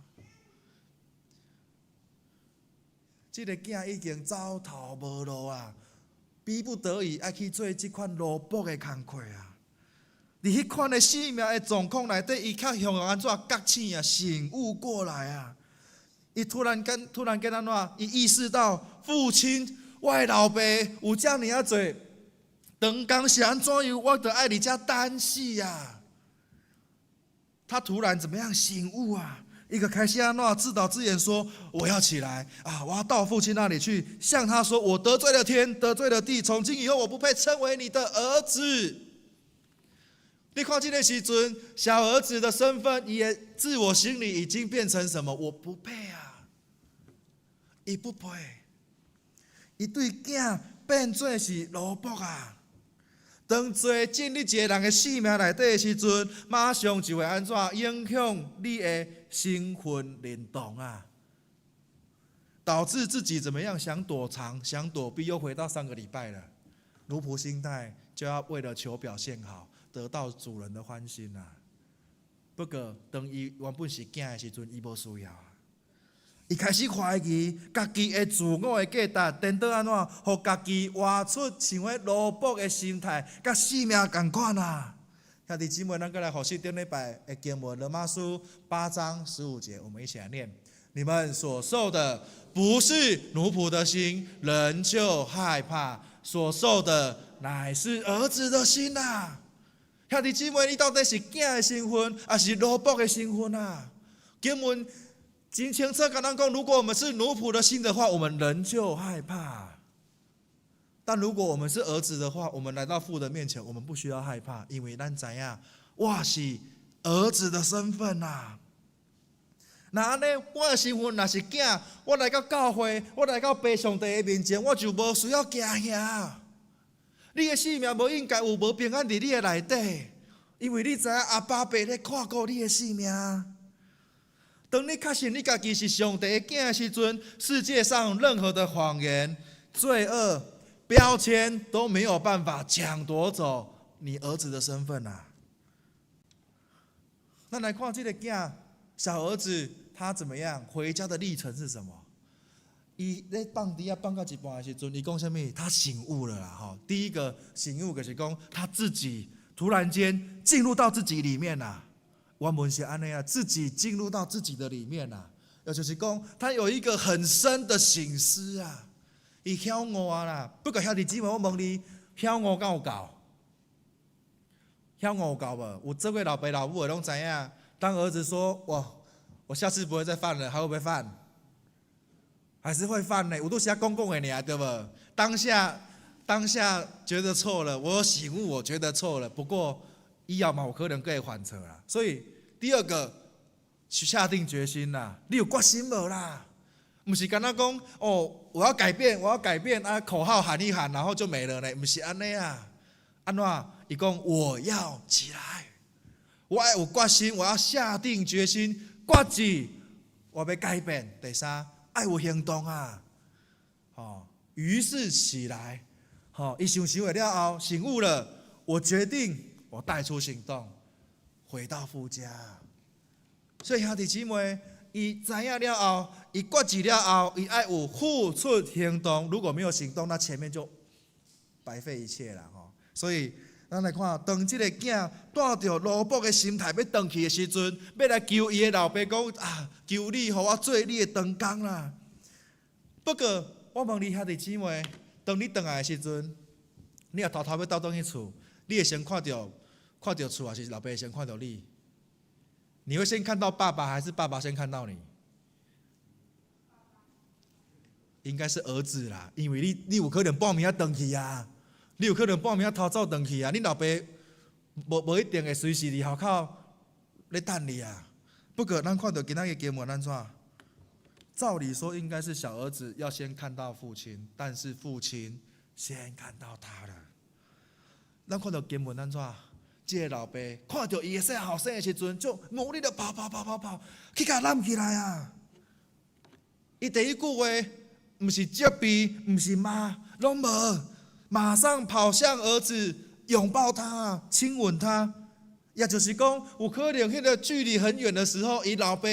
[SPEAKER 4] 這个囝已經走投無路啊，逼不得已愛去做這款奴僕的工課啊。佇彼款的性命的狀況內底，伊較向按怎覺醒啊，醒悟過來啊！伊突然間按怎？伊意識到父親，我的老爸有遮爾仔濟，長工是按怎樣，我著愛佇遮等死啊！他突然怎麼樣醒悟啊？伊就開始按怎自導自演說：我要起來啊！我要到父親那裡去，向他說：我得罪了天，得罪了地，從今以後我不配稱為你的兒子。你看這个時陣，小兒子的身份，伊的自我心理已經變成什麼？我不配啊！伊不配，伊對囝變做是奴僕啊！當罪進入一个人的性命內底的時陣，馬上就會按怎影響你的身份認同啊！導致自己怎麼樣？想躲藏，想躲避，又回到上個禮拜了。奴僕心態，就要為了求表現好，得到主人的歡心啊！不過，當伊原本是囝的時陣，伊無需要啊。伊開始懷疑家己的自我的價值，顛倒按怎，予家己活出像彼奴僕的心態，佮性命仝款啊！兄弟姊妹，咱閣來復習頂禮拜的經文，羅馬書8章15節，我們一起來念：你們所受的不是奴僕的心，仍舊害怕；所受的乃是兒子的心啊！兄弟姊妹，你到底是囝的身份，抑是奴僕的身份啊？經文真清楚，共咱講，如果我們是奴僕的心的話，我們仍舊害怕；但如果我們是兒子的話，我們來到父的面前，我們不需要害怕，因為咱知影，我是兒子的身份啊。若按呢，我的身份若是囝，我來到教會，我來到父上帝的面前，我就無需要驚嚇。你的性命無應該有無平安佇你的內底，因為你知影阿爸父咧看顧你的性命。當你確信你家己是上帝的囝的時陣，世界上任何的謊言、罪惡、標籤都沒有辦法搶奪走你兒子的身份啊！咱來看這个囝，小兒子他怎麼樣？回家的歷程是什麼？伊咧放豬仔放到一半的時陣，伊講啥物？他醒悟了啦！吼，第一個醒悟就是講他自己突然間進入到自己裡面啦。原文是按呢啊，自己進入到自己的裡面啦，也就是講，他有一個很深的省思啊。伊曉悟啊啦，不過兄弟姊妹，我問你，曉悟敢有夠？曉悟有夠無？有做過老爸老母的攏知影。當兒子說：“我下次不會再犯了”，還會不會犯？還是會犯呢？有拄時講講的爾，對無？當下覺得錯了，我有醒悟，我覺得錯了。不過以後嘛有可能閣會犯錯啦。所以第二個，下定決心啦，你有決心無啦？毋是干焦講哦，我要改變，我要改變啊！口號喊一喊，然後就沒了呢？毋是按呢啊？按怎？伊講我要起來，我愛有決心，我要下定決心，決志，我欲改變。第三，愛有行動啊！吼，於是起來，吼，伊想想了後，醒悟了，我決定，我帶出行動，回到父家。所以兄弟姊妹，伊知影了後，伊決志了後，伊愛有付出行動。如果沒有行動，那前面就白費一切啦！吼，所以咱來看，當這個囝帶著奴僕的心態欲轉去的時陣，欲來求伊的老爸講啊，求你予我做你的長工啦。不過，我問你兄弟姊妹，當你轉來的時陣，你若偷偷欲倒轉去厝，你會先看著厝，還是老爸先看著你？你會先看到爸爸，還是爸爸先看到你？應該是兒子啦，因為你有可能半暝仔轉去啊，你有可能半暝仔偷走轉去啊，你老爸無一定會隨時佇戶口咧等你啊。不過咱看著今仔日經文按怎？照理說應該是小兒子要先看到父親，但是父親先看到他了。咱看著經文按怎？這个老爸看著伊的細後生的時陣，就努力的跑跑跑跑跑，去共攬起來啊！伊第一句話，毋是責備，毋是罵，攏無，馬上跑向兒子，擁抱他，親吻他。也就是講，有可能彼个距離很遠的時候，伊老爸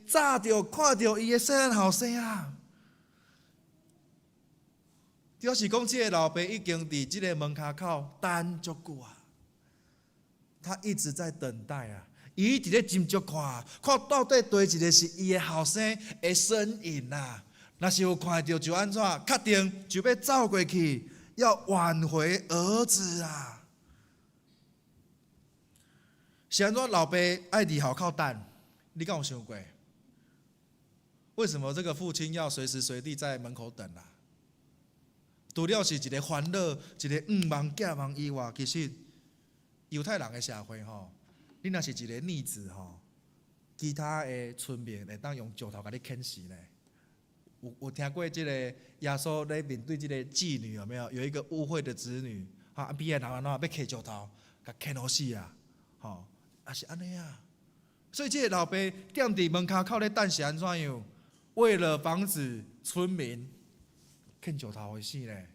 [SPEAKER 4] 早就看著伊的細漢後生啊。表示講，這个老爸已經佇這个門跤口等足久啊。他一直在等待啊，伊一直咧斟酌看，看到底佗一个是伊的後生的身影啊。若是有看著就按怎，確定就欲走過去，要挽回兒子啊。是按怎老爸愛佇戶口等？你敢有想過？為什麼這個父親要隨時隨地在門口等啊？除了是一个煩惱、一个向望、寄望以外，其實猶太人的社會吼，你若是一个逆子吼，其他的村民會當用石頭共你牽死呢。有聽過這個耶穌咧面對這個妓女有沒有？有一個污穢的子女，哈，邊的人按怎欲提石頭，共牽予死啊！吼，也是按呢啊。所以這個老爸踮佇門跤口咧等是按怎樣？為了防止村民牽石頭予死咧，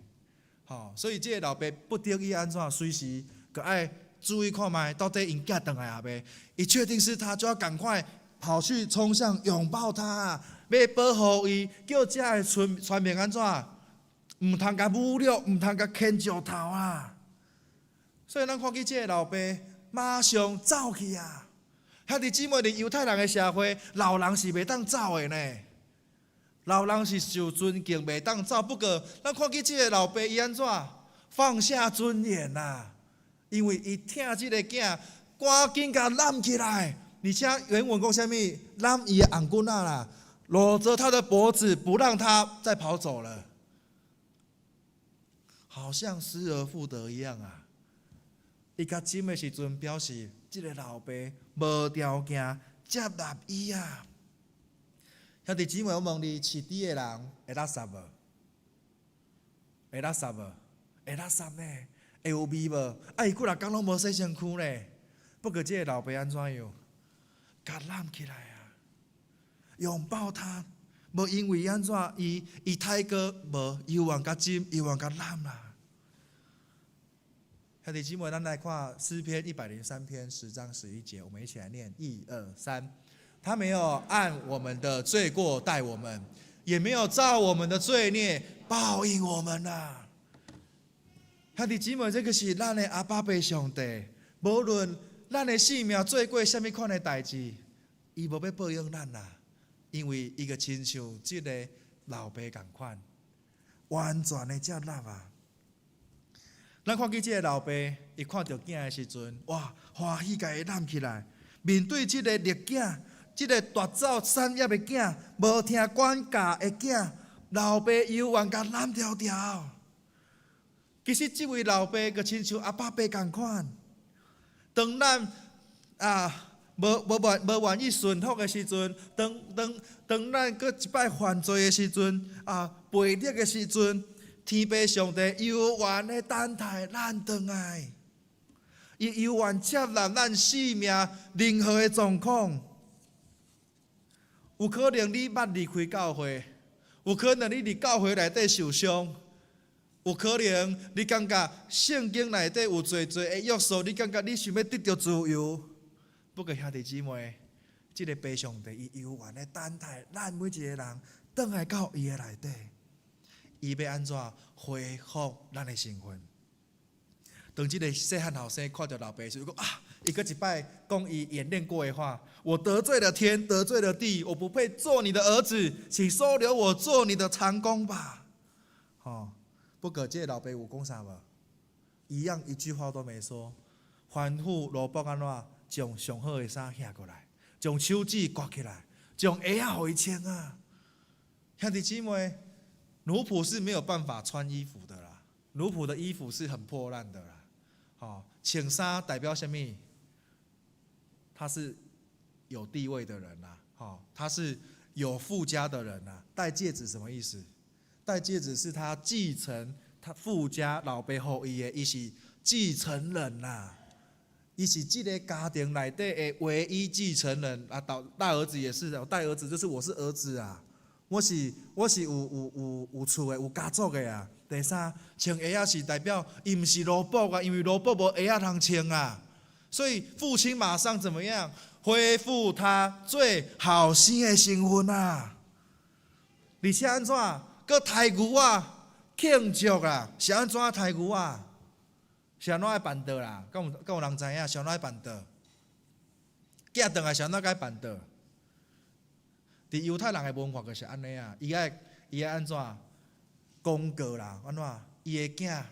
[SPEAKER 4] 吼，所以這個老爸不得已按怎，隨時閣愛注意看覓，到底𪜶囝轉來抑未？一確定是他，就要趕快跑去衝向擁抱他，欲保護伊，叫遮的村民按怎？毋通共侮辱，毋通共牽石頭啊！所以咱看見這個老爸馬上走去啊！兄弟姊妹，佇猶太人的社會，老人是袂當走的呢。老人是受尊敬，袂當走。不過，咱看見這個老爸伊按怎放下尊嚴啊？因為伊疼這个囝，趕緊共攬起來。而且原文講啥物？攬伊的頷頸仔啦，摟著他的脖子，不讓他再跑走了，好像失而復得一樣啊！伊共枕的時陣，表示這个老爸無條件接納伊啊！兄弟姊妹，我問你，飼豬的人會垃圾無？會垃圾無？會垃圾呢？會有味無？啊，伊幾若工攏無洗身軀咧。不過這个老爸按怎樣？共攬起來啊！擁抱他，無因為按怎，伊太過無猶原共枕，猶原共攬啦。兄弟姊妹，咱來看詩篇103篇10章11節，我們一起來念：一二三。他沒有按我們的罪過待我們，也沒有照我們的罪孽報應我們啊！兄弟姊妹，這个是咱的阿爸父上帝，無論咱的性命做過啥物款的代誌，伊無欲報應咱啦，因為伊就親像這个老爸仝款，完全的接納啊！咱看見這个老爸，伊看著囝的時陣，哇，歡喜共伊攬起來，面對這个逆囝，這个奪走產業的囝，無聽管教的囝，老爸猶原共攬牢牢。其實這位老爸就親像阿爸父仝款，當咱啊無願意順服的時陣，當咱閣一擺犯罪的時陣，啊，背逆的時陣，天父上帝猶原咧等待咱轉來，伊猶原接納咱生命任何的狀況。有可能你捌離開教會，有可能你佇教會內底受傷，有可能你感覺聖經內底有濟濟的約束，你感覺你想欲得著自由。不過兄弟姊妹，這個父上帝伊猶原咧等待咱每一個人轉來到伊的內底，伊欲按怎恢復咱的身份？當這個細漢後生看著老爸時，伊講啊，伊閣一擺講伊演練過的話：我得罪了天，得罪了地，我不配做你的兒子，請收留我做你的長工吧。吼，不過這個老爸有講啥無？一樣一句話都沒說，吩咐奴僕按怎將上好的衫拿過來，將手指割起來，將鞋仔予伊穿啊。兄弟姊妹，奴僕是沒有辦法穿衣服的啦，奴僕的衣服是很破爛的啦。吼，穿衫代表啥物？他是有地位的人呐，吼，他是有父家的人呐。戴戒指什麼意思？戴戒指是他繼承他父家老爸予伊的，伊是繼承人呐，伊是這個家庭內底的唯一繼承人啊。大兒子也是，大兒子就是我是兒子啊，我是有厝的，有家族的啊。第三，穿鞋仔是代表伊毋是奴僕啊，因為奴僕無鞋仔通穿啊，所以父親馬上怎麼樣恢復他最後生的身份啊！而且按怎？閣刣牛仔慶祝啊！是按怎刣牛仔？是按怎來辦桌啦？敢有人知影？是按怎來辦桌？囝轉來是按怎共伊辦桌？佇猶太人的文化就是按呢啊，伊愛按怎？公告啦，按怎？伊的囝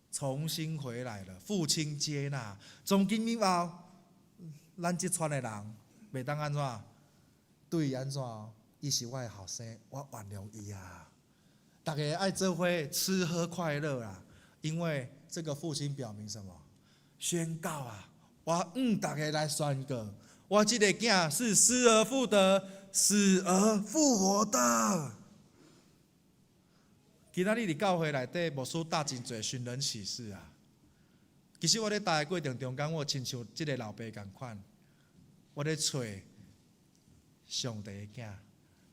[SPEAKER 4] 重新回來了，父親接納。從今以後，咱這村的人袂當按怎對伊按怎？伊是我的後生，我原諒伊啊。大家愛做伙吃喝快樂啦，因為這個父親表明什麼？宣告啊！我向大家來宣告，我這個囝是失而復得，死而復活的。今仔日佇教會內底，牧師搭真濟尋人啟事啊。其實我咧搭的過程中間，我親像這個老爸仝款，我咧揣上帝的囝，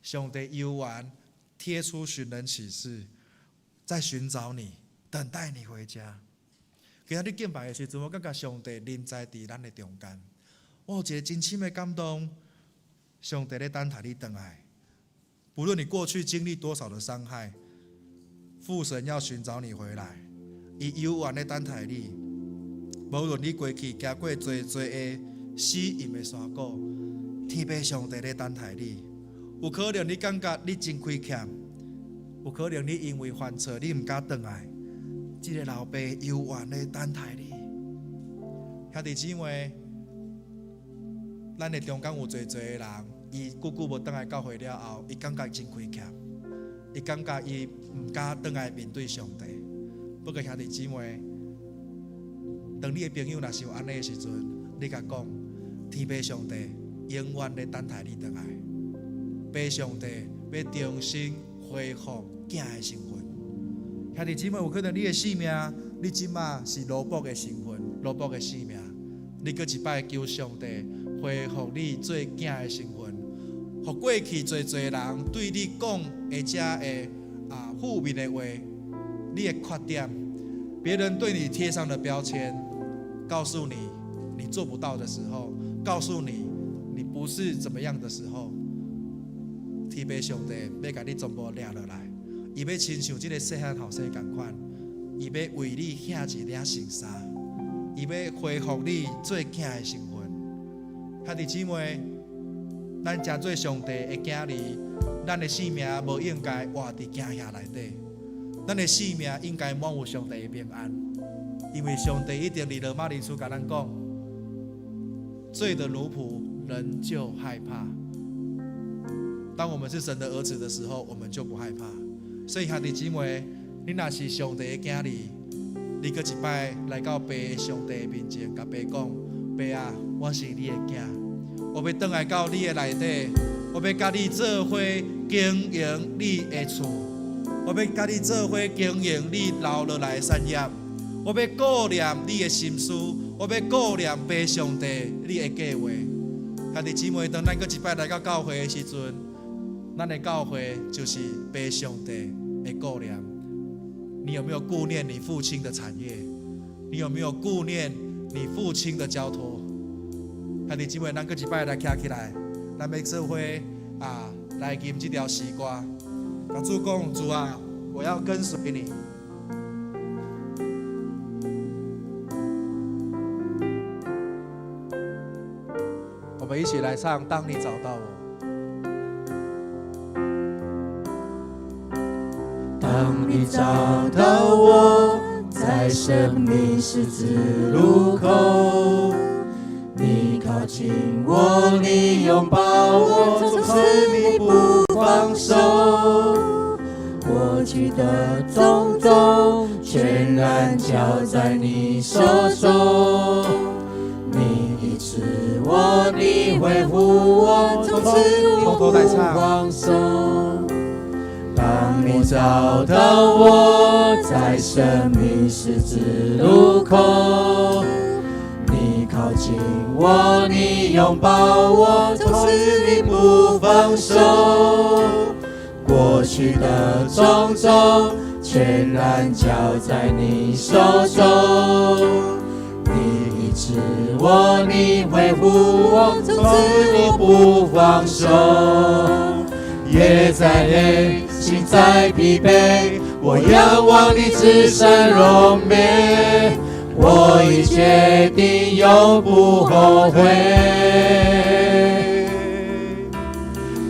[SPEAKER 4] 上帝猶原貼出尋人啟事，在尋找你，等待你回家。今仔日敬拜的時陣，我感覺上帝臨在佇咱的中間，我有一個真深的感動，上帝咧等待你轉來。不論你過去經歷多少的傷害，父神要尋找你回來，伊猶原咧等待你。無論你過去行過濟濟的死蔭的山谷，天父上帝咧等待你。有可能你感覺你真虧欠，有可能你因為犯錯你毋敢轉來，這個老爸猶原咧等待你。兄弟姊妹，咱的中間有濟濟的人，伊久久無轉來教會了後，伊感覺真虧欠。伊感覺伊毋敢轉來面對上帝。不過兄弟姊妹，當你的朋友若是有按呢的時陣，你共講，天父上帝永遠咧等待你轉來。父上帝欲重新恢復囝的身份。兄弟姊妹，有可能你的生命，你這馬是奴僕的身份，奴僕的生命，你閣一擺求上帝恢復你做囝的身份。予過去濟濟人對你講的這個啊負面的話，你的缺點，別人對你貼上的標籤，告訴你你做不到的時候，告訴你你不是怎麼樣的時候，天父上帝欲共你全部掠落來，伊欲親像這個細漢後生仝款，伊欲為你額一領新衫，伊欲恢復你做囝的身份。兄弟姊妹，咱誠做上帝的囝兒，咱的生命無應該活佇驚嚇內底，咱的生命應該滿有上帝的平安，因為上帝一定佇羅馬人書共咱講，罪的奴僕仍舊害怕。當我們是神的兒子的時候，我們就不害怕。所以兄弟姊妹，你若是上帝的囝兒，你閣一擺來到父上帝的面前，共父講，爸啊，我是你的囝，我欲轉來到你的內底，我欲佮你做伙經營你的厝，我欲佮你做伙經營你留落來的產業，我欲顧念你的心思，我欲顧念父上帝你的計劃。兄弟姊妹，當咱閣一擺來到教會的時陣，咱的教會就是父上帝的顧念。你有沒有顧念你父親的產業？你有沒有顧念你父親的交託？兄弟姊妹，咱閣一擺來徛起來，咱欲做伙啊，來吟這條詩歌。共主講，主啊，我要跟隨你。我們一起來唱《當你找到我》。
[SPEAKER 1] 當你找到我，在生命十字路口，你靠近我，你擁抱我，從此你不放手。過去的種種，全然交在你手中。你醫治我，你恢復我，從此我不放手。當你找到我，在生命十字路口，你靠近我，你擁抱我，從此你不放手。過去的種種，全然交在你手中。你醫治我，你恢復我，從此我不放手。夜再黑，心再疲憊，我仰望你至聖容面，我已決定永不後悔。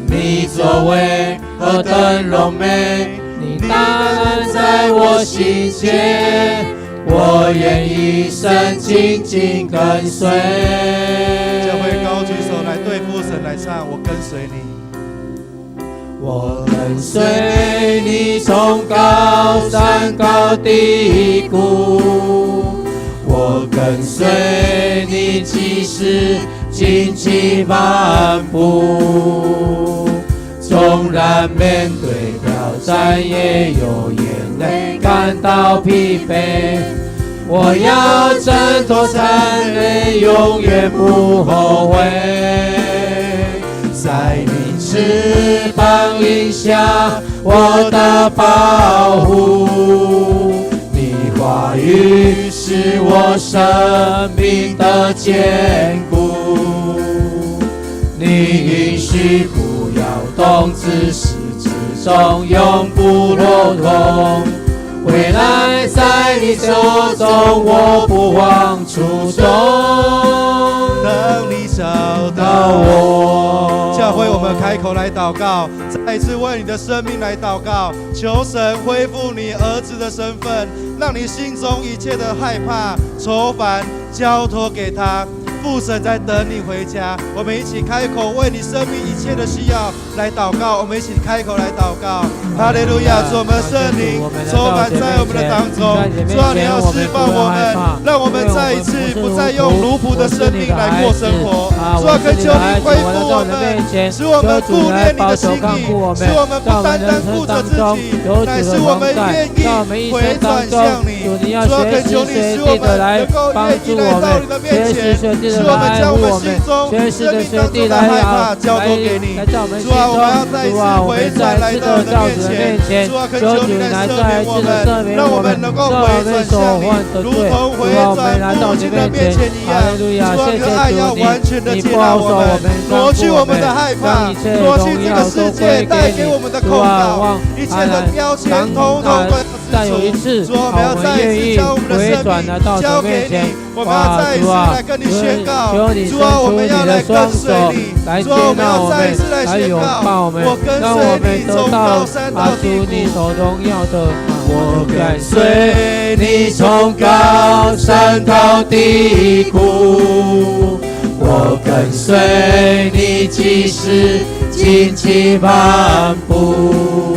[SPEAKER 1] 你作為何等榮美，你大能在我心間，我願一生緊緊跟隨。
[SPEAKER 4] 教會高舉手來對父神來唱，我跟隨你。
[SPEAKER 1] 我跟隨你從高山到低谷，我跟隨你即使荊棘漫步，縱然面對挑戰，也有眼淚感到疲憊，我要掙脫纏累，永遠不後悔。在你翅膀蔭下，我得保護。你話語是我生命的堅固。你應許不搖動，自始至終永不落空。未來在你手中，我不忘初衷。
[SPEAKER 4] 當你找到我，教會，我們開口來禱告，再一次為你的生命來禱告，求神恢復你兒子的身份，讓你心中一切的害怕、愁煩交託給他。父神在等你回家，我們一起開口為你生命一切的需要來禱告。我們一起開口來禱告。哈利路亞！主，我們聖靈充滿在我們的當中，主啊，你要釋放我們，讓我們再一次不再用奴僕的生命來過生活。主啊，懇求你恢復我們，使我們顧念你的心意，使我們不單單顧著自己，乃是我們願意回轉向你。主啊，懇求你使我們能夠願意來到你的面前。使我們將我們心中生命當中的害怕交託給你。主啊，我們要再一次回轉來到你的面前。主啊，懇求你來赦免我們，讓我們能夠回轉向你，如同回轉父親的面前一樣。主啊，你的愛要完全的接納我們，挪去我們的害怕，挪去這個世界帶給我們的控告，一切的標籤，統統都
[SPEAKER 1] 再有一次，
[SPEAKER 4] 主，我們要再一次將我們的生命交給你，我們要再一次來跟你宣告。主啊，我們要來跟隨你。主啊，我們要再一次來宣告。我跟隨你從高山到低谷。
[SPEAKER 1] 我跟隨你從高山到低谷，我跟隨你即使荊棘漫步，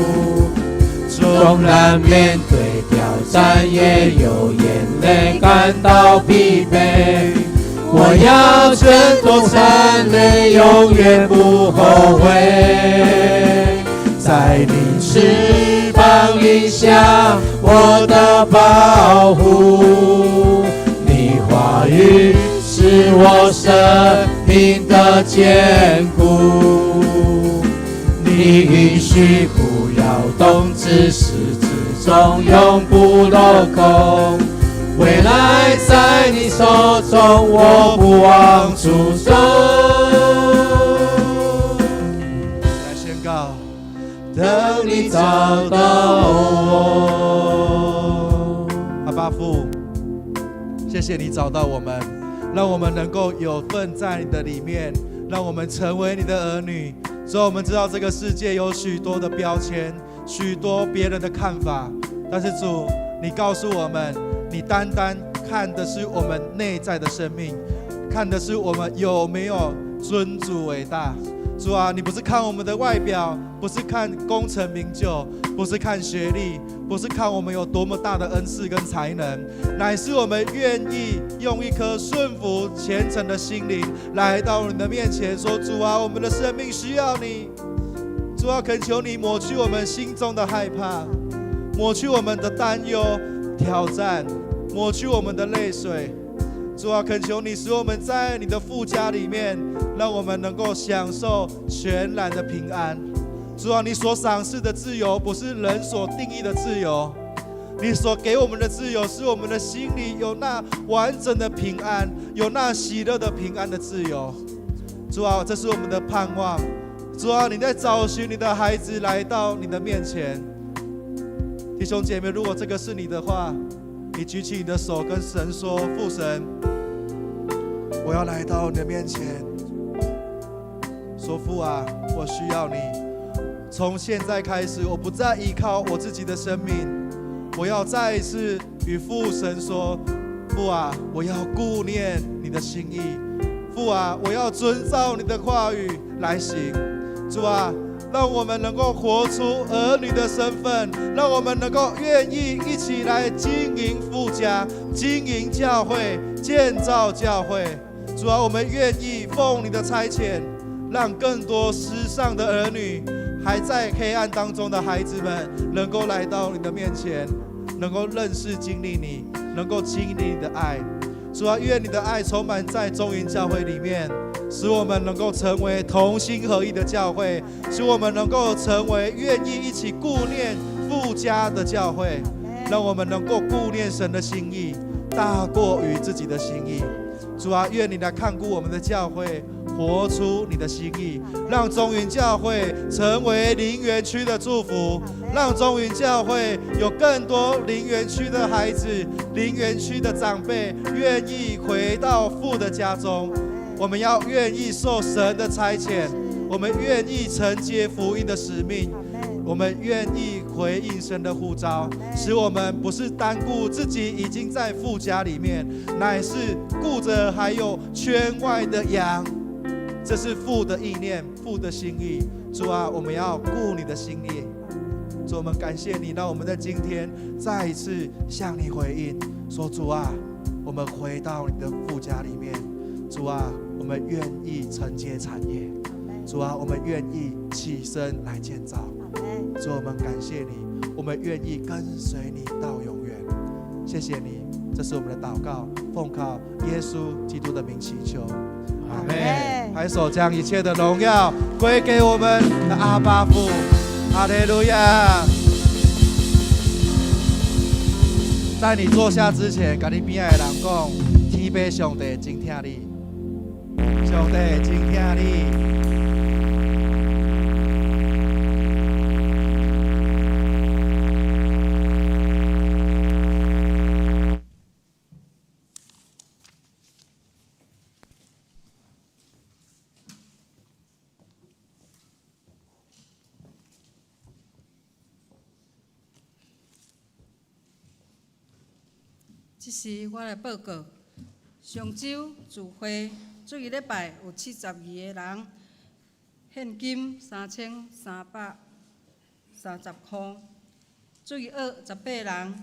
[SPEAKER 1] 縱然面對挑戰，也有眼淚感到疲憊。我要振作讚美，永遠不後悔。在你翅膀蔭下，我得保護。你話語是我生命的堅固。你應許不搖動，自始至終永不落空。未來在你手中，我不忘初衷。
[SPEAKER 4] 來宣告，
[SPEAKER 1] 等你找到我。
[SPEAKER 4] 阿爸父，謝謝你找到我們，讓我們能夠有份在你的裡面，讓我們成為你的兒女。所以我們知道這個世界有許多的標籤，許多別人的看法，但是主，你告訴我們，你單單看的是我們內在的生命，看的是我們有沒有尊主為大。主啊，你不是看我們的外表，不是看功成名就，不是看學歷，不是看我們有多麼大的恩賜跟才能，乃是我們願意用一顆順服虔誠的心靈來到你的面前，說：主啊，我們的生命需要你。主啊，懇求你抹去我們心中的害怕，抹去我們的擔憂、挑戰，抹去我們的淚水。主啊，懇求你使我們在你的父家裡面，讓我們能夠享受全然的平安。主啊，你所賞賜的自由，不是人所定義的自由，你所給我們的自由，是我們的心裡有那完整的平安，有那喜樂的平安的自由。主啊，這是我們的盼望。主啊，你在找尋你的孩子來到你的面前。弟兄姐妹，如果這個是你的話，你舉起你的手跟神說：父神，我要來到你的面前，說父啊，我需要你。從現在開始，我不再依靠我自己的生命，我要再一次與父神說：父啊，我要顧念你的心意。父啊，我要遵照你的話語來行。主啊，讓我們能夠活出兒女的身份，讓我們能夠願意一起來經營父家、經營教會、建造教會。主啊，我們願意奉你的差遣，讓更多世上的兒女，還在黑暗當中的孩子們，能夠來到你的面前，能夠認識、經歷你，能夠經歷你的愛。主啊，願你的愛充滿在中雲教會裡面，使我們能夠成為同心合意的教會，使我們能夠成為願意一起顧念父家的教會，讓我們能夠顧念神的心意，大過於自己的心意。主啊，願你來看顧我們的教會，活出你的心意，讓中雲教會成為林園區的祝福，讓中雲教會有更多林園區的孩子、林園區的長輩願意回到父的家中。我們要願意受神的差遣，我們願意承接福音的使命，我們願意回應神的呼召，使我們不是單顧自己已經在父家裡面，乃是顧著還有圈外的羊。這是父的意念，父的心意。主啊，我們要顧你的心意。主，我們感謝你，讓我們在今天再一次向你回應，說主啊，我們回到你的父家裡面。主啊，我們願意承接產業。主啊，我們願意起身來建造。主，我們感謝你，我們願意跟隨你到永遠。謝謝你，這是我們的禱告，奉靠耶穌基督的名祈求。阿門。拍手將一切的榮耀歸給我們的阿爸父。哈利路亞。在你坐下之前，共你邊仔的人講，天父上帝真疼你，上帝真疼你。
[SPEAKER 3] 這時我來報告，上週聚會這個禮拜有72個人獻金3330塊，主日學18人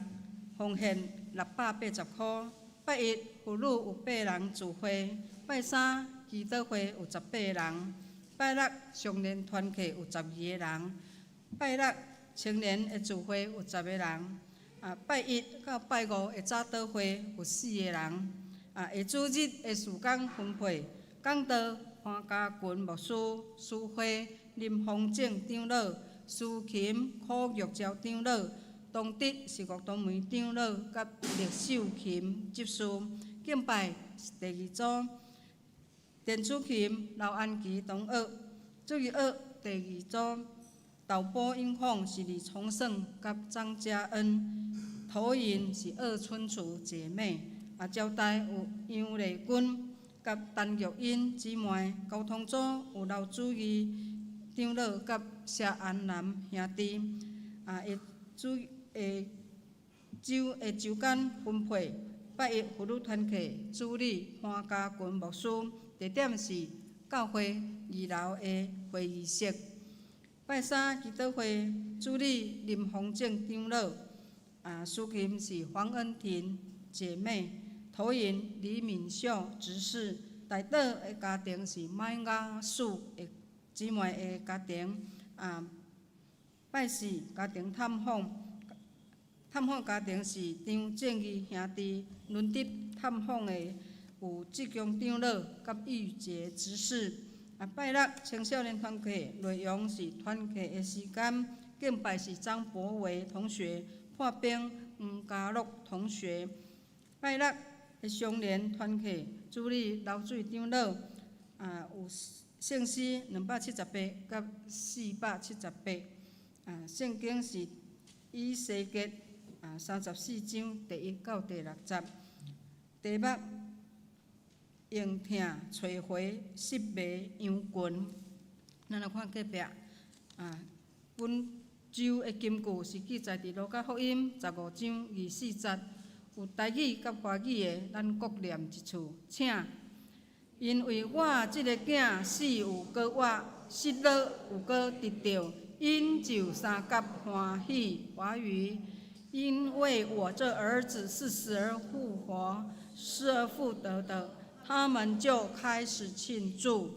[SPEAKER 3] 奉獻680塊。拜一婦女有八人聚會，拜三祈禱會有18人，拜六少年團契有12個人，拜六青年的聚會有10個人，拜一到拜五的早禱會有四個人，下主日的事工分配，講道潘家群牧師，司會林方正長老，司琴柯玉娇長老，當值是吳東梅長老佮陸秀琴執事。敬拜是第二組，電子琴劉安琪同學，主日學第二組，導播音控是李崇勝佮張嘉恩，投影是鄂春廚姐妹，招待有楊麗君佮陳玉英姊妹，交通組有劉主義長老佮謝安南兄弟，下主下週的週間分配，拜一婦女團契主理潘家群牧師，地點是教會二樓的會議室。拜三祈禱會主理林宏正長老，司琴是黃恩婷姐妹，投影李敏秀執事。代禱的家庭是麥雅樹的姊妹的家庭，拜四家庭探訪，探訪家庭是張正義兄弟，輪值探訪的有志強長老佮玉潔執事。拜六青少年團契內容是團契的時間，敬拜是張博維同學，破冰黃家樂同學。拜六的少年團契主理劉水長老，有聖詩278佮478，聖經是以西結34章第1到第6節，題目用疼揣回失迷羊群。咱來看隔壁，本週的金句是記載佇路加福音15章24節，有台語佮華語的，咱各念一次，請。因為我這个囝死有閣活，失落有閣得著，𪜶就相佮歡喜。華語，因為我這兒子是死而復活，失而復得的，他們就開始慶祝。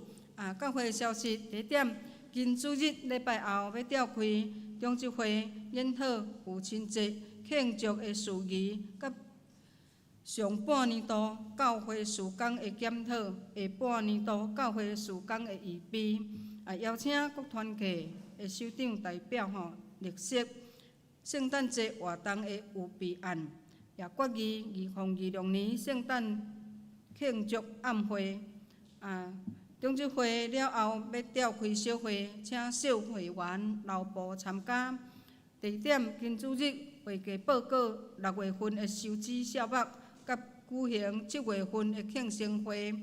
[SPEAKER 3] 教會消息，第一點，今主日禮拜後欲召開長執會研討父親節慶祝的事宜，佮上半年度教會事工的檢討，下半年度教會事工的預備。邀請各團契的首長代表吼列席聖誕節活動的預備案，也決議2026年聖誕慶祝晚會。長執會了後，欲召開小會，請小會員留步參加。第二點，今主日會計報告六月份的收支數目，佮舉行7月份的慶生會。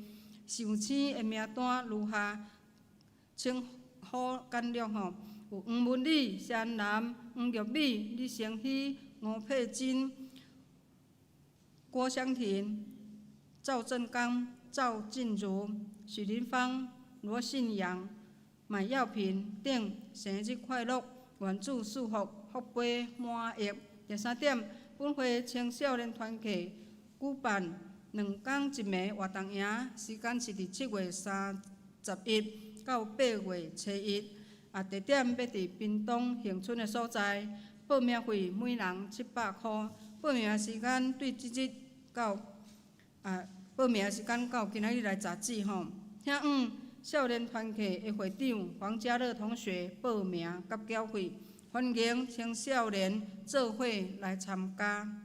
[SPEAKER 3] 受請的名單如下，稱呼簡略吼，有黃文禮、謝安南、黃玉美、李成熙、吳佩珍、郭湘婷、趙正剛、趙靜茹、許林芳、羅信陽、買藥品等，生日快樂，願主賜福，福杯滿溢。第三點，本會青少年團契舉辦兩工一暝活動營，時間是佇7月31到8月1。地點欲佇屏東恆春的所在，報名費每人700箍。報名時間對即日到報名時間到今仔日來截止吼。請問少年團契的會長黃家樂同學報名佮繳費，歡迎青少年做伙來參加。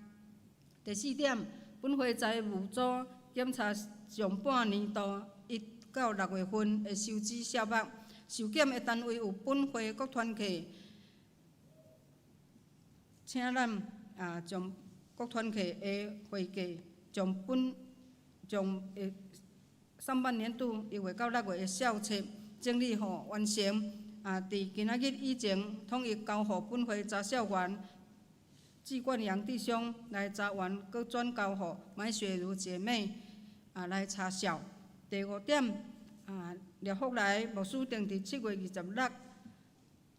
[SPEAKER 3] 第四點，本會財務組檢查上半年度1到6月份的收支數目，受檢的單位有本會各團契，請咱將各團契的會計將本將上半年度1月到6月的數冊整理好完成，佇今仔日以前統一交予本會查數員季冠陽弟兄來查完，閣轉交予麥雪如姐妹來查數。第五點，廖福來牧師定佇7月26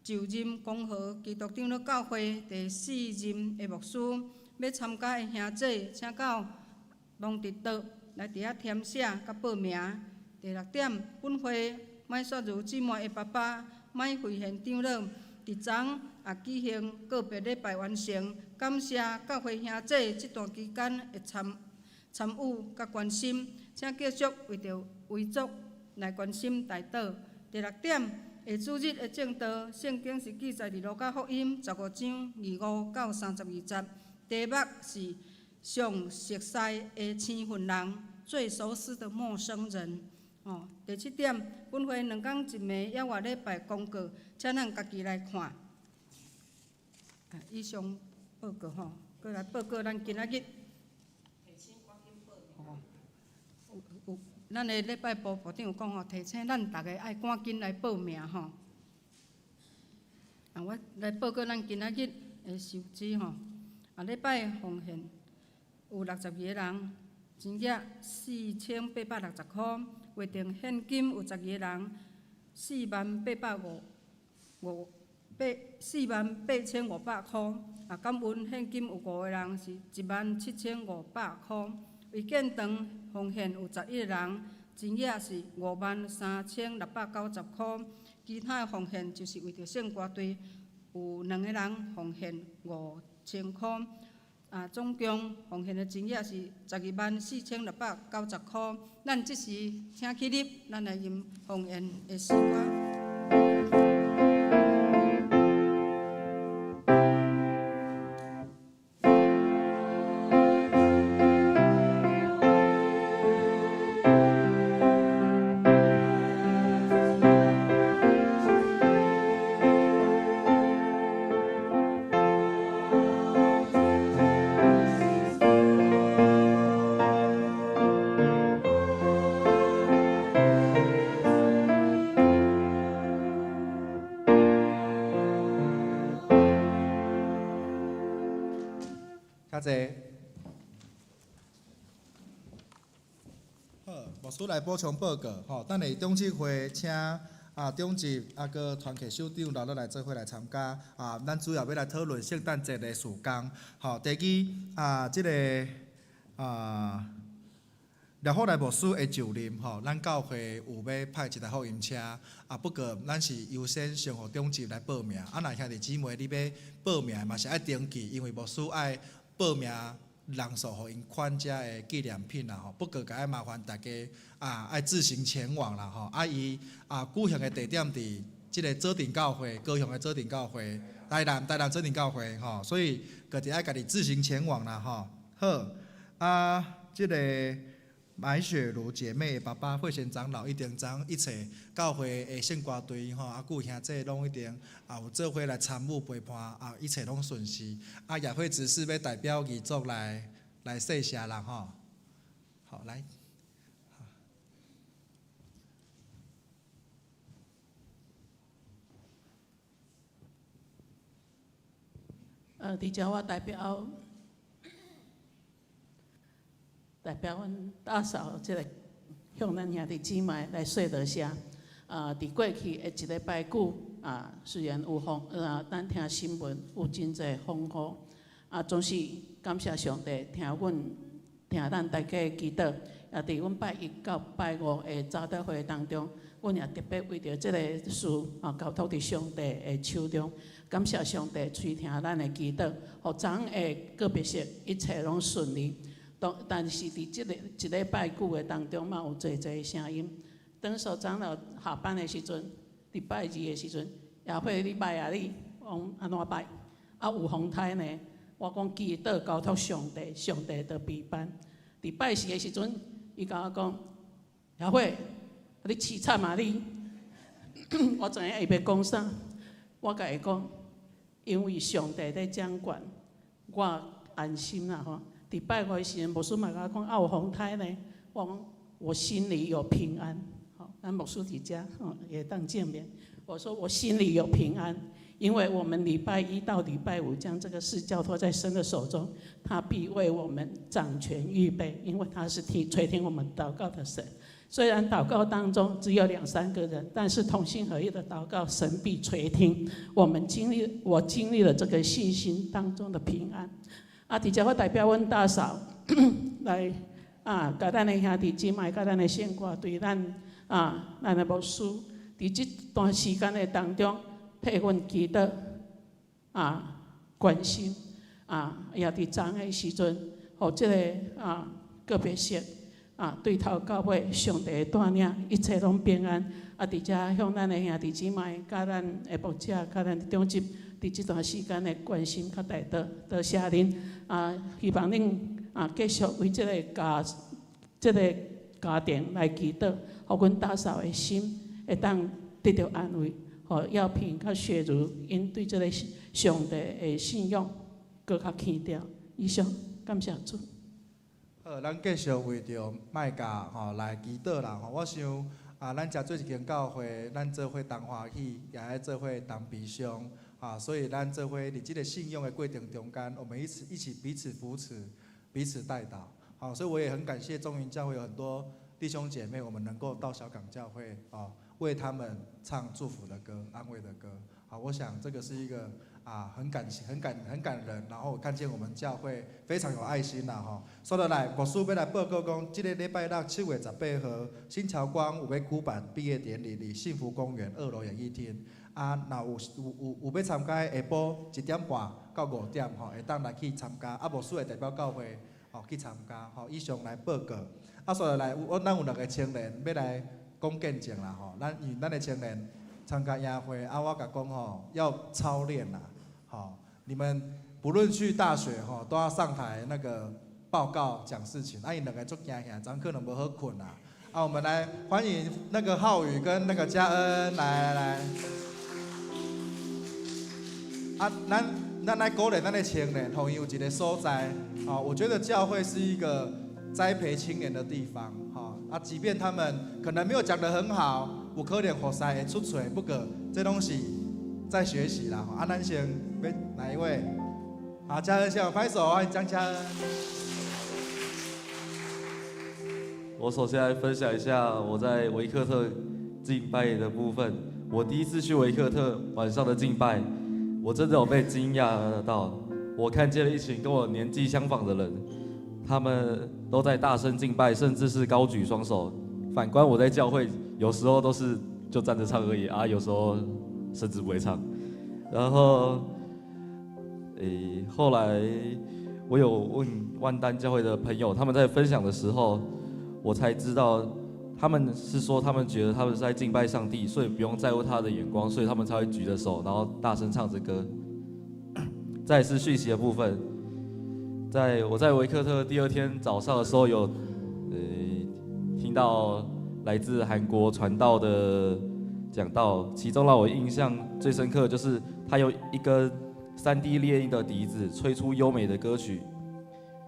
[SPEAKER 3] 就任光和基督長老教會第四任的牧師，欲參加的兄姊，請到拢伫桌來佇遐填寫佮報名。第六點，本會麥雪如姊妹的爸爸麥慧賢長老，佇昨也舉行告別禮拜完成，感謝教會兄弟這段期間的參參與佮關心，請繼續為著遺族來關心代禱。第六點，下主日的證道，聖經是記載佇路加福音15章25到32節，題目是上熟似的生份人，最熟悉的陌生人。哦，第七點，本會兩工一暝猶活禮拜公告，請咱家己來看。啊，以上報告吼，閣來報告咱今仔日。哦，有有，咱的禮拜部部長有講吼，提醒咱逐个愛趕緊來報名吼。啊，我來報告咱今仔日的收支吼。啊，禮拜奉獻有62個人，金額4860箍。月定現金有12個人，四萬八百五五八48,500箍。啊，感恩現金有五個人是17,500箍。為建堂奉獻有11個人，金額是53,690箍。其他的奉獻就是為著聖歌隊，有兩個人奉獻5,000箍。啊，總共奉獻的金額是124,690箍。咱這時請起立，咱來吟奉獻的詩歌。
[SPEAKER 5] 較濟。
[SPEAKER 4] 好，牧師來補充報告，吼，等下長執會請啊長執啊閣團契首長留落來做伙來參加，啊，咱主要欲來討論聖誕節的事工，吼，第二啊，這個啊，廖福來牧師的就任，吼，咱教會有欲派一台福音車，啊，不過咱是優先先予長執來報名，啊，若兄弟姊妹你欲報名嘛是愛登記，因為牧師愛報名人數，予𪜶款遮的紀念品啦吼。不過閣愛麻煩大家啊，愛自行前往啦吼。啊，伊啊舉行的地點佇這个左鎮教會，高雄的左鎮教會，台南台南左鎮教會吼，所以閣是愛家己自行前往啦吼。好，啊，這个白雪茹姐妹的爸爸慧賢長老一定昨一切教會的聖歌隊吼，啊，有兄弟攏一定啊有做伙來參與陪伴，啊，一切攏順遂。啊，也會執事欲代表遺族來來謝謝啦吼。好，來。
[SPEAKER 6] 佇遮我代表代表阮大嫂這个向咱兄弟姊妹來說多謝。啊，佇過去的一禮拜久，啊，雖然有風，啊，咱聽新聞有真濟風雨，啊，總是感謝上帝聽阮聽咱大家的祈禱，也佇阮拜一到拜五的早禱會當中，阮也特別為著這个事啊，交託佇上帝的手中，感謝上帝垂聽咱的祈禱，予昨昏的告別式一切攏順利。當但是佇這个一禮拜久的當中，嘛有濟濟聲音。當所長老下班的時陣，佇拜二的時陣，也會你拜啊你，講按怎拜？啊有風颱呢，我講祈禱交託上帝，上帝就備辦。佇拜四的時陣，伊共我講，雅慧，你凄慘啊你！我知影伊欲講啥，我共伊講，因為上帝咧掌管，我安心啦吼。佇拜五的時陣，牧師嘛共我講，啊有風颱呢，我講我心裡有平安。吼，咱牧師佇遮吼會當證明。我說我心裡有平安，因為我們禮拜一到禮拜五將這個事交託在神的手中，他必為我們掌權預備，因為他是聽垂聽我們禱告的神。雖然禱告當中只有兩三個人，但是同心合意的禱告，神必垂聽。我們經歷，我經歷了這個信心當中的平安。啊，佇遮我代表阮大嫂來啊，共咱的兄弟姊妹，佮咱的圣歌对咱啊，咱的牧师，佇這段時間的當中，替阮祈禱啊，關心啊，也佇昨昏的時陣，予這个啊告別式啊，對頭到尾，上帝的帶領，一切攏平安。啊，佇遮向咱的兄弟姊妹、佮咱的牧者、佮咱的長執，佇這段時間的關心佮代禱，多謝恁啊！希望恁啊繼續為這个家、這个家庭來祈禱，予阮大嫂的心會當得著安慰，予耀平佮雪如𪜶對這个上帝的信仰閣較堅定。以上，感謝主。
[SPEAKER 4] 好，咱繼續為著麥家吼來祈禱啦吼。我想啊，咱誠做一間教會，咱做伙同歡喜，也愛做伙同悲傷啊。所以咱做伙佇這个信仰的過程中間，我們一起一起彼此扶持，彼此代禱。好，所以我也很感謝中雲教會有很多弟兄姐妹，我們能夠到小港教會啊，為他們唱祝福的歌、安慰的歌。好，我想這個是一個啊，很感很感很感人，然後看見我們教會非常有愛心啦吼。煞落來，牧師欲來報告講，這个禮拜六7月18號，新僑光有欲舉辦畢業典禮，佇幸福公園二樓演藝廳。啊，若有有有有欲參加，下晡1點半到5點吼，會當來去參加。啊，牧師會代表教會吼去參加吼。以上來報告。啊，煞落來，有咱有兩个青年欲來講見證啦吼。咱因為咱的青年參加營會，啊，我共講吼，要操練啦。吼，你們不論去大學吼，都要上台那個報告講事情。啊，𪜶兩个足驚嚇，昨可能無好睏啦。啊，我們來歡迎那個浩宇跟那個嘉恩，來來來。啊，咱咱來鼓勵咱的青年，予𪜶有一个所在。啊，我覺得教會是一個栽培青年的地方。哈，啊，即便他們可能沒有講得很好，有可能予賽會出錯，不過這攏是在學習啦。啊，咱先欲哪一位？好，嘉恩先拍手，歡迎江嘉恩。
[SPEAKER 5] 我首先來分享一下我在維克特敬拜的部分。我第一次去維克特晚上的敬拜，我真的有被驚訝到。我看見了一群跟我年紀相仿的人，他們都在大聲敬拜，甚至是高舉雙手。反觀我在教會，有時候都是就站着唱而已啊，有時候甚至不會唱。然後，後來我有問萬丹教會的朋友，他們在分享的時候，我才知道，他們是說他們覺得他們是在敬拜上帝，所以不用在乎他的眼光，所以他們才會舉着手，然後大聲唱着歌。再來是訊息的部分，在我在維克特第二天早上的時候有，聽到來自韓國傳道的講道，其中讓我印象最深刻就是他用一根3D 列印的笛子吹出優美的歌曲，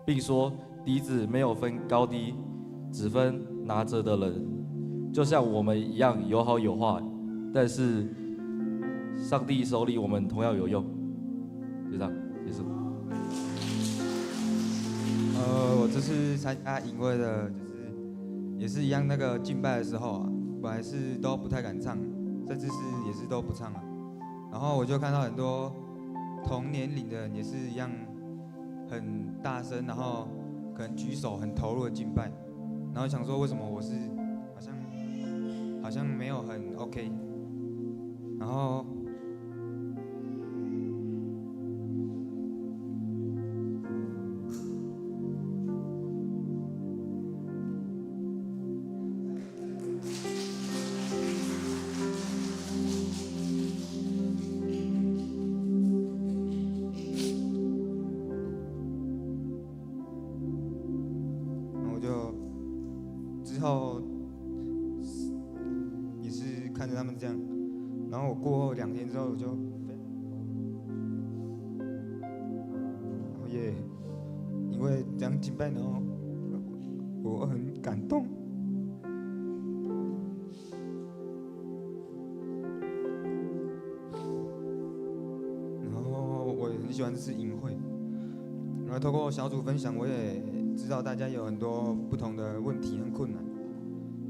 [SPEAKER 5] 並說笛子沒有分高低，只分拿着的人，就像我們一樣有好有壞，但是上帝手裡我們同樣有用。就這樣結束。
[SPEAKER 7] 我這次參加營會的，就是也是一樣，那個敬拜的時候啊，本來是都不太敢唱，甚至是也是都不唱啊。然後我就看到很多同年齡的人也是一樣，很大聲，然後可能舉手很投入的敬拜，然後想說為什麼我是好像沒有很 OK，然後。我就之後也是看着他們這樣，然後我過後2天之後我就，然後也因為這樣敬拜，然後我很感動。然後我也很喜歡這次營會，然後透過小組分享，我也知道大家有很多不同的問題和困難，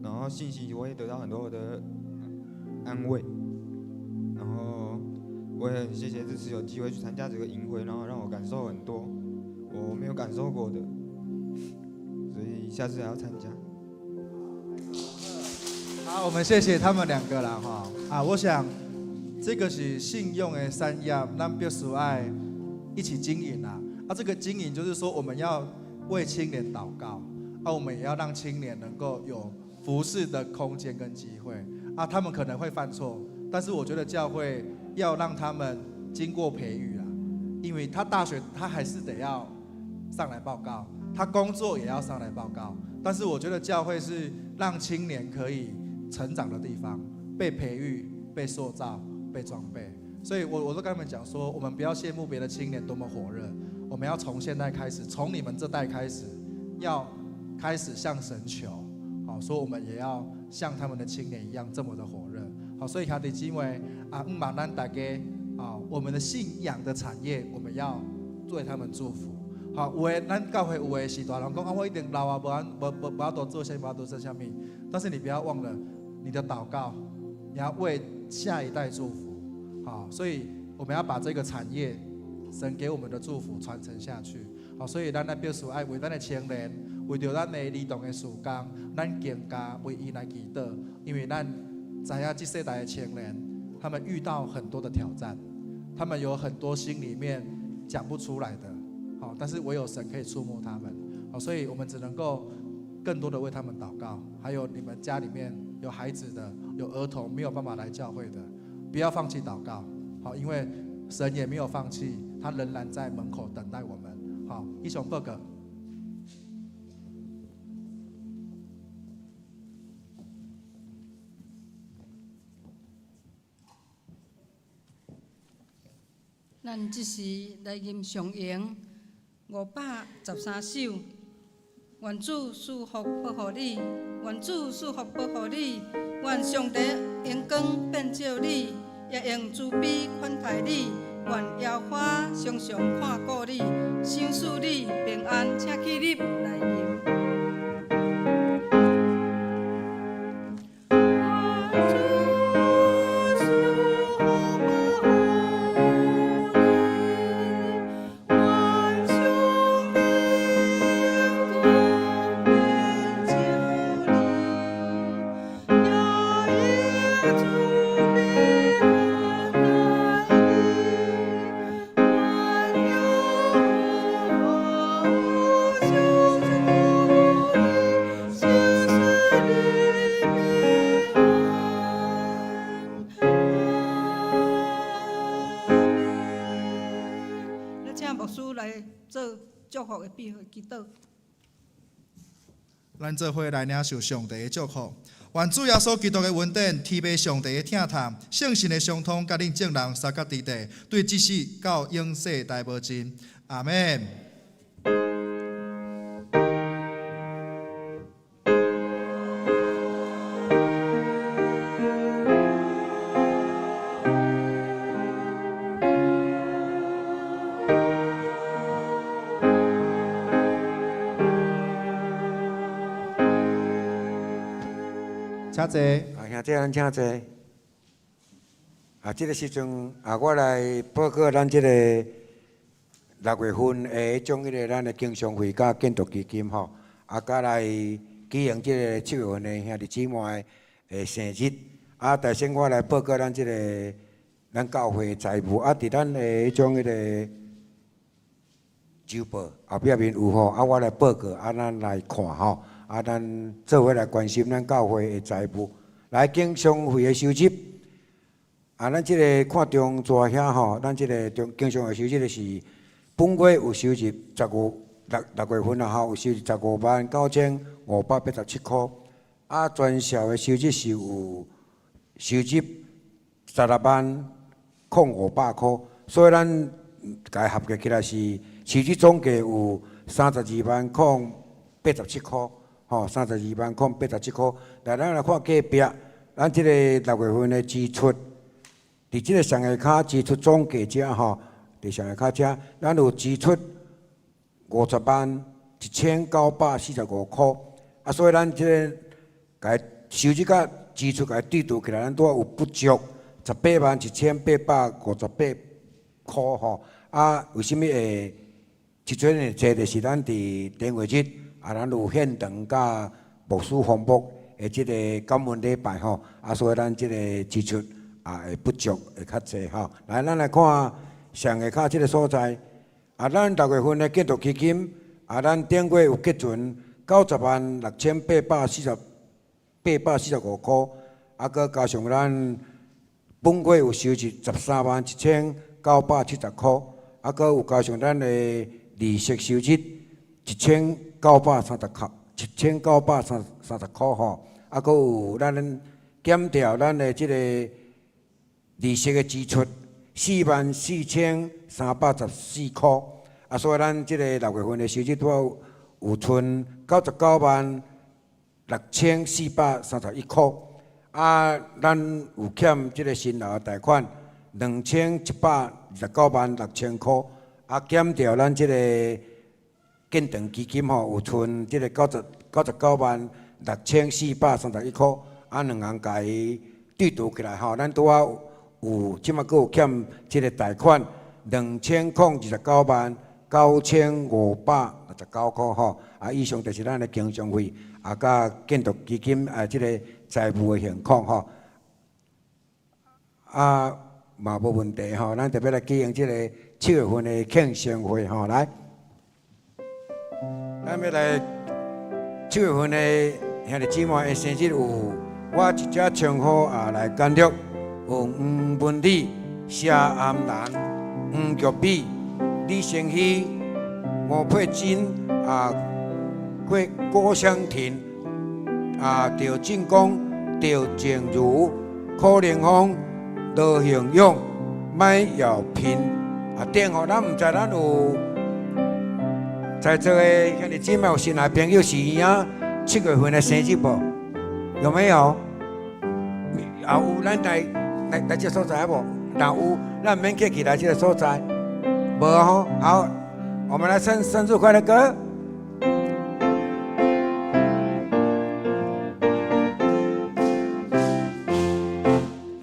[SPEAKER 7] 然後信息我也得到很多的安慰，然後我也很謝謝這次有機會去參加這個營會，然後讓我感受很多我沒有感受過的，所以下次還要參加。
[SPEAKER 4] 好，我們謝謝他們兩個啦，哈啊，我想這個是信用的產業，咱必須愛一起經營啦。啊，這個經營就是說，我們要為青年禱告，啊，我們也要讓青年能夠有服侍的空間跟機會。啊，他們可能會犯錯，但是我覺得教會要讓他們經過培育啦，因為他大學他還是得要上來報告，他工作也要上來報告。但是我覺得教會是讓青年可以成長的地方，被培育、被塑造、被裝備。所以我都跟他們講說，我們不要羨慕別的青年多麼火熱，我們要從現在開始，從你們這代開始，要開始向神求，好，說我們也要像他們的青年一樣這麼的火熱。好，所以兄弟姊妹啊，毋嘛咱大家啊，我們的信仰的產業，我們要為他們祝福。好，有的咱教會有的是大人講啊，我一定老啊，無按無無無法度做啥，無法度做啥物。但是你不要忘了，你的禱告，你要為下一代祝福。好，所以我們要把這個產業，神給我們的祝福傳承下去。好，所以咱來表示愛為咱的青年，為著咱的兒童的事工，咱更加為伊來祈禱，因為咱知影這世代的青年，他們遇到很多的挑戰，他們有很多心裡面講不出來的。好，但是唯有神可以觸摸他們。好，所以我們只能夠更多的為他們禱告。還有你們家裡面有孩子的、有兒童沒有辦法來教會的，不要放棄禱告。好，因為神也沒有放棄，他仍然在門口等待我們。好，以上報告。
[SPEAKER 3] 咱這時來吟上詠513首，願主賜福保護你，願主賜福保護你，願上帝榮光遍照你，也用慈悲款待你，願耶和華常常看顧你，賞賜你平安，請起立來吟。請牧師來做祝福的閉會祈禱。
[SPEAKER 4] 咱做伙來領受上帝的祝福，願主耶穌基督的恩典、天父上帝的疼痛、聖神的相通，佮恁眾人三甲佇地，對這世到永世代無盡。阿們。請坐。
[SPEAKER 8] 啊，兄弟，咱請坐。啊，這個時陣啊，我來報告咱這個六月份的彼種彼個咱的經商會佮建築基金吼，啊，佮來舉行這個七月份的兄弟姊妹的生日。啊，首先我來報告咱這個咱教會財務，啊，佇咱的彼種彼個週報後壁面有吼，啊，我來報告，啊，咱來看吼。啊，咱做伙來關心咱教會的財務，來經商會的收入。啊，咱這個看中逝遐吼，咱這個中經商會收入的是本月有收入十五六六月份啊吼，有收入159,587箍。啊，全校的收入是有收入160,500箍，所以咱共合計起來是收入總計有320,087箍。吼，320,087箍。來，咱來看隔壁，咱這個六月份的支出，佇這個上下跤支出總計遮吼，佇上下跤遮，咱有支出501,945箍。啊，所以咱這個共收入佮支出共對拄起來，咱拄仔有不足181,858箍吼。啊，為啥物會支出呢濟？就是咱佇電話日。啊，咱有現場佮牧師訪牧的這个感恩禮拜吼，啊，所以咱這个支出啊會不足，會較濟吼。來，咱來看上下跤這个所在，啊，咱六月份的建築基金，啊，咱頂月有結存906,845箍，啊，閣加上咱本月有收入131,970箍，啊，閣有加上咱的利息收入1930箍，1930箍吼，啊，閣有咱減掉咱的這个利息的支出44,314箍，啊，所以咱這个六月份的收入拄好有剩996,431箍，啊，咱有欠這个新樓的貸款21,296,000箍，啊，減掉咱這個建堂基金吼，有剩這个996,431箍，啊，兩項共伊對除起來吼，咱拄仔有這馬閣有欠這个貸款2029,569箍吼，啊，以上就是咱的經常費，啊，佮建築基金啊，這个財務的現況吼，啊，嘛無問題吼，咱特別來舉行這个七月份的慶生會吼，來，咱欲來七月份的兄弟姊妹的生日有，我一隻稱呼啊來簡略，有黃文禮、謝安蘭、黃玉美、李成熙、吳佩珍啊，郭郭湘婷啊，趙進光、趙靜茹、柯凌峰、羅興勇、麥耀平啊，等吼，咱毋知咱有在座的兄弟姊妹有新來朋友是伊啊，七月份的生日無？有沒有？啊有，咱來來來這所在無？若有，咱毋免客氣來這个所在。無吼，好，我們來唱生日快樂歌。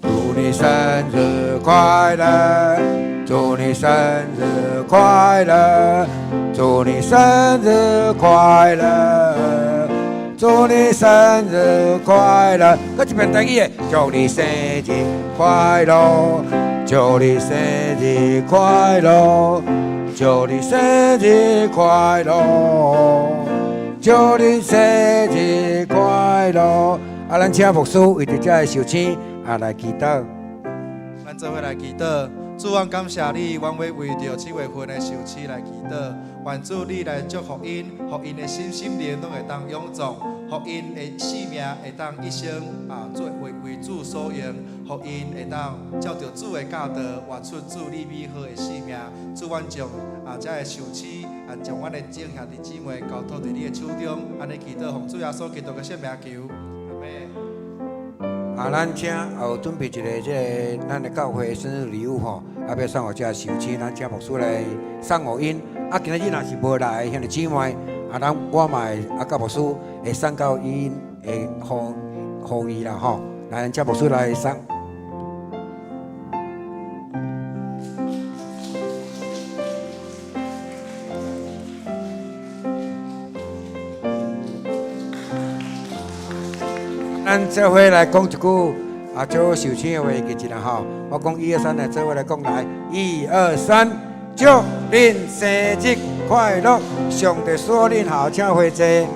[SPEAKER 8] 祝你生日快樂，祝你生日快樂，祝你生日快樂，祝你生日快樂。閣一遍台語的，祝你生日快樂，祝你生日快樂，祝你生日快樂，祝你生日快樂。啊，咱請牧師為著這个壽星啊來祈禱。
[SPEAKER 4] 咱做伙來祈禱，主，阮感謝你，阮欲為著七月份的壽星來祈禱。願主你來祝福𪜶，予𪜶的身心靈攏會當勇壯，予𪜶的性命會當一生啊做為為主所用，予𪜶會當照著主的教導，活出主你美好的生命。主，阮將啊這个壽星啊，將阮的眾兄弟姊妹交託佇你的手中，按呢祈禱，奉主耶穌基督的聖名求，阿們。
[SPEAKER 8] 啊，咱請有準備一个這个咱的教會生日禮物吼，啊，欲送予這个壽星，咱請牧師來送予𪜶。啊，今仔日若是無來的兄弟姊妹，啊，咱我嘛會啊，佮牧師會送到𪜶會予伊啦吼。來，咱請牧師來送。咱做伙來講一句啊，祝壽星的話記一下吼。我講一二三，來做伙來講來，一二三，祝恁生日快樂！上帝賜恁好，請回坐。兄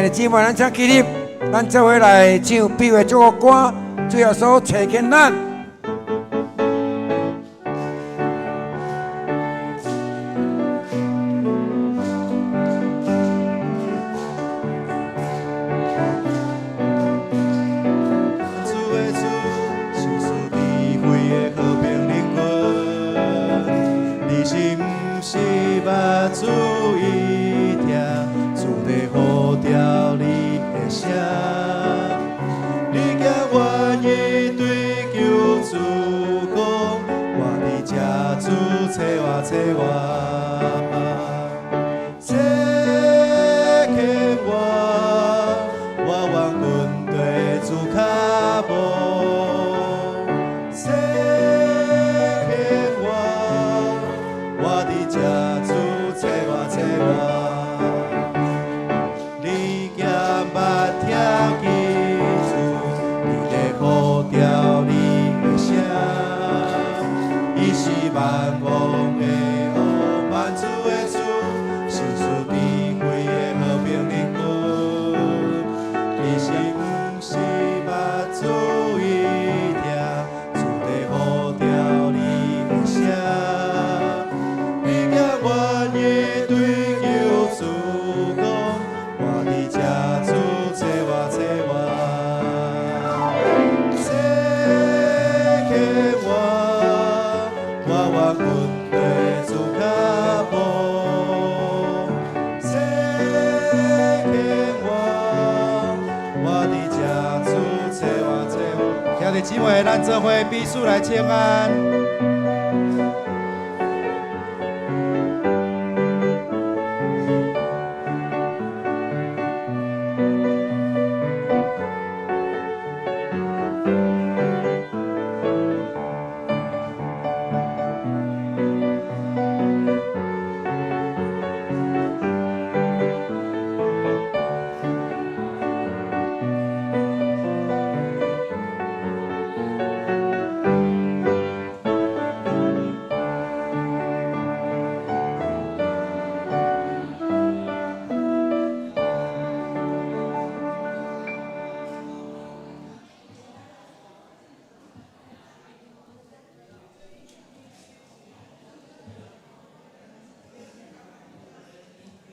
[SPEAKER 8] 弟姊妹，咱請起立，咱做伙來唱比月祝福歌，主耶穌差遣咱。
[SPEAKER 4] 主的主，是賜智慧的和平領軍，你是毋是捌注意聽主在呼召你的聲？你敢願意追求弟姊妹，咱做伙彼此來請安。